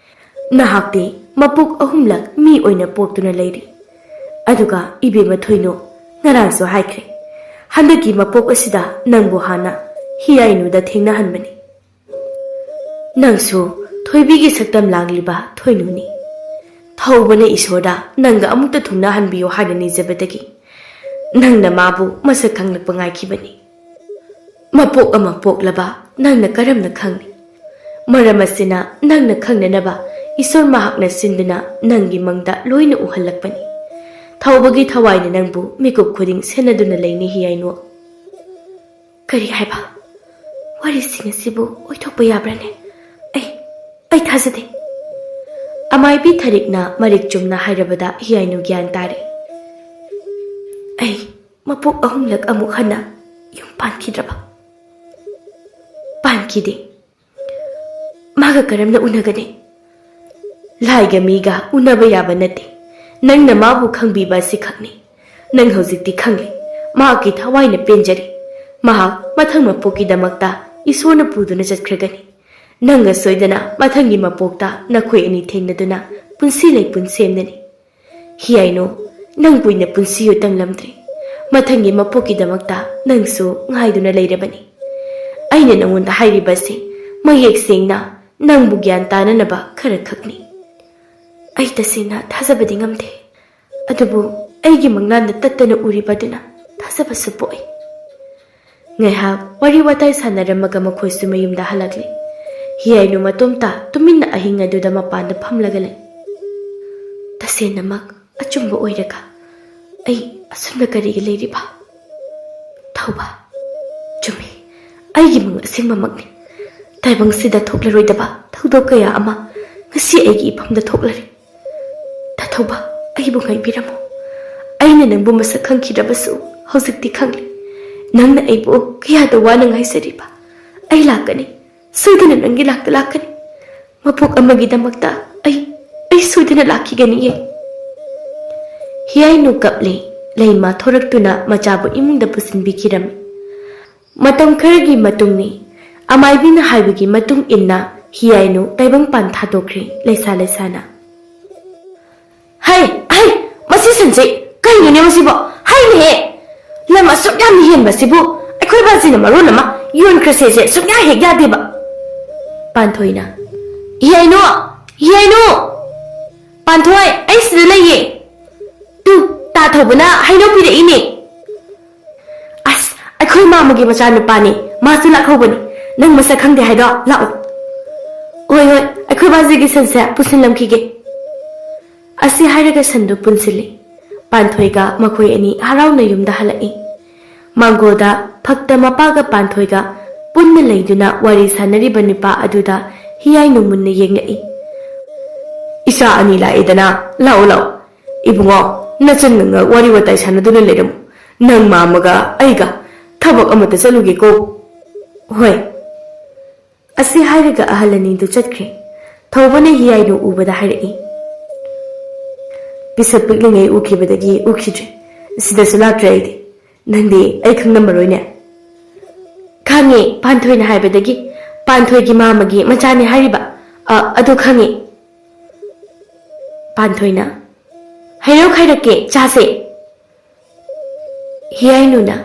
ꯅꯍꯥꯛꯇꯤ ꯃꯄꯣꯛ ꯑꯍꯨꯝꯂꯛ ꯃꯤ ꯑꯣꯏꯅ ꯄꯣꯛꯇꯨꯅ ꯂꯩꯔꯤ꯫ ꯑꯗꯨꯒ ꯏꯕꯦꯝꯃ ꯊꯣꯏꯅꯨ, ꯉꯔꯥꯡꯁꯨ ꯍꯥꯏꯈ꯭ꯔꯦ, ꯍꯟꯗꯛꯀꯤ ꯃꯄꯣꯛ ꯑꯁꯤꯗ ꯅꯪꯕꯨ ꯍꯥꯟꯅ ꯍꯤꯌꯥꯏꯅꯨꯗ ꯊꯦꯡꯅꯍꯟꯕꯅꯤ꯫ ꯅꯪꯁꯨ ꯊꯣꯏꯕꯤꯒꯤ ꯁꯛꯇꯝ ꯂꯥꯡꯂꯤꯕ ꯊꯣꯏꯅꯨꯅꯤ꯫ ꯊꯧꯕꯅ ꯏꯁꯣꯔꯗ ꯅꯪꯒ ꯑꯃꯨꯛꯇ ꯊꯨꯡꯅꯍꯟꯕꯤꯌꯨ ꯍꯥꯏꯅ ꯅꯤꯖꯕꯗꯒꯤ ꯅꯪꯅ ꯃꯥꯕꯨ ꯃꯁꯛ ꯈꯪꯂꯛꯄ ꯉꯥꯏꯈꯤꯕꯅꯤ꯫ ꯃꯄꯣꯛ ꯑꯃ ꯄꯣꯛꯂꯕ ꯅꯪꯅ ꯀꯔꯝꯅ ꯈꯪꯅꯤ? ꯃꯔꯝ ꯑꯁꯤꯅ ꯅꯪꯅ ꯈꯪꯅꯅꯕ ꯏꯁꯣꯔ ꯃꯍꯥꯛꯅ ꯁꯤꯟꯗꯨꯅ ꯅꯪꯒꯤ ꯃꯪꯗ ꯂꯣꯏꯅ ꯎꯍꯜꯂꯛꯄꯅꯤ꯫ ꯊꯧꯕꯒꯤ ꯊꯋꯥꯏꯅ ꯅꯪꯕꯨ ꯃꯤꯀꯨꯞ ꯈꯨꯗꯤꯡ ꯁꯦꯟꯅꯗꯨꯅ ꯂꯩꯅꯤ, ꯍꯤꯌꯥꯏꯅꯨ꯫ ꯀꯔꯤ ꯍꯥꯏꯕ? ꯋꯥꯔꯤꯁꯤꯡ ꯑꯁꯤꯕꯨ ꯑꯣꯏꯊꯣꯛꯄ ꯌꯥꯕ꯭ꯔꯅꯦ? ꯑꯩ, ꯑꯩ ꯊꯥꯖꯗꯦ꯫ ꯑꯃꯥꯏꯕꯤ ꯊꯔꯤꯛꯅ ꯃꯔꯤꯛ ꯆꯨꯝꯅ ꯍꯥꯏꯔꯕꯗ ꯍꯤꯌꯥꯏꯅꯨ ꯒ꯭ꯌꯥꯟ ꯇꯥꯔꯦ꯫ ꯑꯩ ꯃꯄꯣꯛ ꯑꯍꯨꯝꯂꯛ ꯑꯃꯨꯛ ꯍꯟꯅ ꯌꯨꯝ ꯄꯥꯟꯈꯤꯗ꯭ꯔꯕ? ꯄꯥꯟꯈꯤꯗꯦ꯫ ꯃꯥꯒ ꯀꯔꯝꯅ ꯎꯅꯒꯅꯤ? ꯂꯥꯏꯒ ꯃꯤꯒ ꯎꯅꯕ ꯌꯥꯕ ꯅꯠꯇꯦ꯫ ꯅꯪꯅ ꯃꯥꯕꯨ ꯈꯪꯕꯤꯕ ꯑꯁꯤꯈꯛꯅꯤ꯫ ꯅꯪ ꯍꯧꯖꯤꯛꯇꯤ ꯈꯪꯂꯦ꯫ ꯃꯍꯥꯛꯀꯤ ꯊꯋꯥꯏꯅ ꯄꯦꯟꯖꯔꯦ꯫ ꯃꯍꯥꯛ ꯃꯊꯪ ꯃꯄꯣꯛꯀꯤꯗꯃꯛꯇ ꯏꯁꯣꯔꯅ ꯄꯨꯗꯨꯅ ꯆꯠꯈ꯭ꯔꯒꯅꯤ꯫ ꯅꯪꯒ ꯁꯣꯏꯗꯅ ꯃꯊꯪꯒꯤ ꯃꯄꯣꯛꯇ ꯅꯈꯣꯏ ꯑꯅꯤ ꯊꯦꯡꯅꯗꯨꯅ ꯄꯨꯟꯁꯤ ꯂꯩꯄꯨꯟ ꯁꯦꯝꯅꯅꯤ꯫ ꯍꯤꯌꯥꯏꯅꯣ, ꯅꯪ ꯀꯨꯏꯅ ꯄꯨꯟꯁꯤꯌꯨ ꯇꯝꯂꯝꯗ꯭ꯔꯦ꯫ ꯃꯊꯪꯒꯤ ꯃꯄꯣꯛꯀꯤꯗꯃꯛꯇ ꯅꯪꯁꯨ ꯉꯥꯏꯗꯨꯅ ꯂꯩꯔꯕꯅꯤ꯫ ꯑꯩꯅ ꯅꯉꯣꯟꯗ ꯍꯥꯏꯔꯤꯕꯁꯤ ꯃꯌꯦꯛ ꯁꯦꯡꯅ ꯅꯪꯕꯨ ꯒ꯭ꯌꯥꯟ ꯇꯥꯅꯅꯕ ꯈꯔ ꯈꯛꯅꯤ꯫ ꯑꯩ ꯇꯁꯦꯡꯅ ꯊꯥꯖꯕꯗꯤ ꯉꯝꯗꯦ, ꯑꯗꯨꯕꯨ ꯑꯩꯒꯤ ꯃꯪꯂꯥꯟꯗ ꯇꯠꯇꯅ ꯎꯔꯤꯕ ꯑꯗꯨꯅ ꯊꯥꯖꯕꯁꯨ ꯄꯣꯛꯏ꯫ ꯉꯥꯏꯍꯥꯛ ꯋꯥꯔꯤ ꯋꯥꯇꯥꯏ ꯁꯥꯟꯅꯔꯝꯃꯒ ꯃꯈꯣꯏꯁꯨ ꯃꯌꯨꯝꯗ ꯍꯜꯂꯛꯂꯦ꯫ ꯍꯤꯌꯥꯏꯅꯨ ꯃꯇꯣꯝꯇ ꯇꯨꯃꯤꯟꯅ ꯑꯍꯤꯡ ꯑꯗꯨꯗ ꯃꯄꯥꯟꯗ ꯐꯝꯂꯒ ꯂꯩ꯫ ꯇꯁꯦꯡꯅꯃꯛ ꯑꯆꯨꯝꯕ ꯑꯣꯏꯔꯒ ꯑꯩ ꯑꯁꯨꯝꯅ ꯀꯔꯤꯒꯤ ꯂꯩꯔꯤꯕ? ꯊꯧꯕ, ꯆꯨꯝꯃꯤ, ꯑꯩꯒꯤ ꯃꯪ ꯑꯁꯦꯡꯕꯃꯛꯅꯤ꯫ ꯇꯥꯏꯕꯪꯁꯤꯗ ꯊꯣꯛꯂꯔꯣꯏꯗꯕ ꯊꯧꯗꯣꯛ ꯀꯌꯥ ꯑꯃ ꯉꯁꯤ ꯑꯩꯒꯤ ꯏꯐꯝꯗ ꯊꯣꯛꯂꯔꯦ꯫ ꯇꯥꯊꯧꯕ, ꯑꯩꯕꯨ ꯉꯥꯏꯕꯤꯔꯝꯃꯨ꯫ ꯑꯩꯅ ꯅꯪꯕꯨ ꯃꯁꯛ ꯈꯪꯈꯤꯗ꯭ꯔꯕꯁꯨ ꯍꯧꯖꯤꯛꯇꯤ ꯈꯪꯂꯦ꯫ ꯅꯪꯅ ꯑꯩꯕꯨ ꯀꯌꯥꯗ ꯋꯥꯅ ꯉꯥꯏꯖꯔꯤꯕ꯫ ꯑꯩ ꯂꯥꯛꯀꯅꯤ, ꯁꯣꯏꯗꯅ ꯅꯪꯒꯤ ꯂꯥꯛꯇ ꯂꯥꯛꯀꯅꯤ꯫ ꯃꯄꯣꯛ ꯑꯃꯒꯤꯗꯃꯛꯇ ꯑꯩ, ꯑꯩ ꯁꯣꯏꯗꯅ ꯂꯥꯛꯈꯤꯒꯅꯤꯌꯦ꯫ ꯍꯤꯌꯥꯏꯅꯨ ꯀꯞꯂꯦ꯫ ꯂꯩꯃ ꯊꯣꯔꯛꯇꯨꯅ ꯃꯆꯥꯕꯨ ꯏꯃꯨꯡꯗ ꯄꯨꯁꯤꯟꯕꯤꯈꯤꯔꯝꯃꯤ꯫ ꯃꯇꯝ ꯈꯔꯒꯤ ꯃꯇꯨꯡꯅꯤ꯫ ꯑꯃꯥꯏꯕꯤꯅ ꯍꯥꯏꯕꯒꯤ ꯃꯇꯨꯡ ꯏꯟꯅ ꯍꯤꯌꯥꯏꯅꯨ ꯇꯥꯏꯕꯪꯄꯥꯟ ꯊꯥꯗꯣꯛꯈ꯭ꯔꯦ ꯂꯩꯁꯥ ꯂꯩꯁꯥꯅ꯫ ꯍꯩ, ꯍꯩ, ꯃꯁꯤ ꯁꯟꯁꯦ ꯀꯩꯅꯣꯅꯦ ꯃꯁꯤꯕꯣ? ꯍꯩꯅꯦꯍꯦ! ꯂꯝ ꯑꯁꯨꯛ ꯌꯥꯝꯅ ꯍꯦꯟꯕꯁꯤꯕꯨ ꯑꯩꯈꯣꯏ ꯕꯥꯖꯤꯅ ꯃꯔꯣꯟ ꯑꯃ ꯌꯣꯟꯈ꯭ꯔꯁꯦꯁꯦ ꯁꯨꯡꯌꯥ ꯍꯦꯛ ꯌꯥꯗꯦꯕ꯫ ꯄꯥꯟꯊꯣꯏꯅ, ꯍꯤꯌꯥꯏꯅꯨ! ꯍꯤꯌꯥꯏꯅꯨ! ꯄꯥꯟꯊꯣꯏ, ꯑꯩ ꯁꯤꯗ ꯂꯩꯌꯦ꯫ ꯇꯨ, ꯇꯥ ꯊꯧꯕꯅ ꯍꯩꯅꯧ ꯄꯤꯔꯛꯏꯅꯦ꯫ ꯑꯁ, ꯑꯩꯈꯣꯏ ꯃꯥꯃꯒꯤ ꯃꯆꯥꯅꯨꯄꯥꯅꯤ, ꯃꯥꯁꯨ ꯂꯥꯛꯍꯧꯕꯅꯤ꯫ ꯅꯪ ꯃꯁꯛ ꯈꯪꯗꯦ ꯍꯥꯏꯗꯣ? ꯂꯥꯛꯑꯣ꯫ ꯍꯣꯏ, ꯍꯣꯏ, ꯑꯩꯈꯣꯏ ꯕꯥꯖꯤꯒꯤ ꯁꯟꯁꯦ ꯄꯨꯁꯤꯜꯂꯝꯈꯤꯒꯦ꯫ ꯑꯁꯤ ꯍꯥꯏꯔꯒ ꯁꯟꯗꯨ ꯄꯨꯟꯁꯤꯜꯂꯤ꯫ ꯄꯥꯟꯊꯣꯏꯒ ꯃꯈꯣꯏ ꯑꯅꯤ ꯍꯔꯥꯎꯅ ꯌꯨꯝꯗ ꯍꯜꯂꯛꯏ꯫ ꯃꯥꯡꯒꯣꯜꯗ ꯐꯛꯇ ꯃꯄꯥꯒ ꯄꯥꯟꯊꯣꯏꯒ ꯄꯨꯟꯅ ꯂꯩꯗꯨꯅ ꯋꯥꯔꯤ ꯁꯥꯟꯅꯔꯤꯕ ꯅꯨꯄꯥ ꯑꯗꯨꯗ ꯍꯤꯌꯥꯏꯅꯨ ꯃꯨꯟꯅ ꯌꯦꯡꯂꯛꯏ꯫ "ꯏꯆꯥ ꯑꯅꯤ ꯂꯥꯛꯑꯦꯗꯅ, ꯂꯥꯛꯑꯣ, ꯂꯥꯛꯑꯣ꯫ ꯏꯕꯨꯡꯉꯣ, ꯅꯆꯟꯒ ꯉꯥꯏꯍꯥꯛ ꯋꯥꯔꯤ ꯋꯥꯇꯥꯏ ꯁꯥꯟꯅꯗꯨꯅ ꯂꯩꯔꯝꯃꯨ꯫ ꯅꯪ ꯃꯥꯝꯃꯒ ꯑꯩꯒ ꯊꯕꯛ ꯑꯃꯇ ꯆꯠꯂꯨꯒꯦꯀꯣ꯫" "ꯍꯣꯏ꯫" ꯑꯁꯤ ꯍꯥꯏꯔꯒ ꯑꯍꯜ ꯑꯅꯤꯗꯨ ꯆꯠꯈ꯭ꯔꯦ꯫ ꯊꯧꯕꯅ ꯍꯤꯌꯥꯏꯅꯨ ꯎꯕꯗ ꯍꯥꯏꯔꯛꯏ, "ꯄꯤꯁꯛ ꯄꯤꯛꯂꯤꯉꯩ ꯎꯈꯤꯕꯗꯒꯤ ꯎꯈꯤꯗ꯭ꯔꯦ꯫ ꯁꯤꯗꯁꯨ ꯂꯥꯛꯇ꯭ꯔꯦ ꯑꯩꯗꯤ꯫ ꯅꯪꯗꯤ ꯑꯩ ꯈꯪꯂꯝꯃꯔꯣꯏꯅꯦ꯫" "ꯈꯪꯉꯦ, ꯄꯥꯟꯊꯣꯏꯅ ꯍꯥꯏꯕꯗꯒꯤ꯫ ꯄꯥꯟꯊꯣꯏꯒꯤ ꯃꯥꯝꯃꯒꯤ ꯃꯆꯥꯅꯤ ꯍꯥꯏꯔꯤꯕ꯫ ꯑ, ꯑꯗꯨ ꯈꯪꯉꯦ꯫" ꯄꯥꯟꯊꯣꯏꯅ, "ꯍꯩꯅꯧ ꯈꯥꯏꯔꯛꯀꯦ, ꯆꯥꯁꯦ꯫" ꯍꯤꯌꯥꯏꯅꯨꯅ,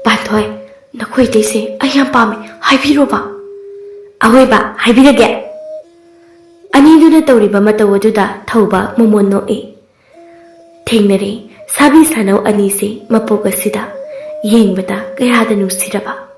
"ꯄꯥꯟꯊꯣꯏ, ꯅꯈꯣꯏ ꯏꯇꯩꯁꯦ ꯑꯩ ꯌꯥꯝ ꯄꯥꯝꯃꯦ, ꯍꯥꯏꯕꯤꯔꯣꯕ?" "ꯑꯋꯣꯏꯕ, ꯍꯥꯏꯕꯤꯔꯒꯦ꯫" ꯑꯅꯤꯗꯨꯅ ꯇꯧꯔꯤꯕ ꯃꯇꯧ ꯑꯗꯨꯗ ꯊꯧꯕ ꯃꯃꯣꯟ ꯅꯣꯛꯏ꯫ ꯊꯦꯡꯅꯔꯦ ꯁꯥꯕꯤ ꯁꯥꯅꯧ ꯑꯅꯤꯁꯦ ꯃꯄꯣꯛ ꯑꯁꯤꯗ, ꯌꯦꯡꯕꯗ ꯀꯌꯥꯗ ꯅꯨꯡꯁꯤꯔꯕ꯫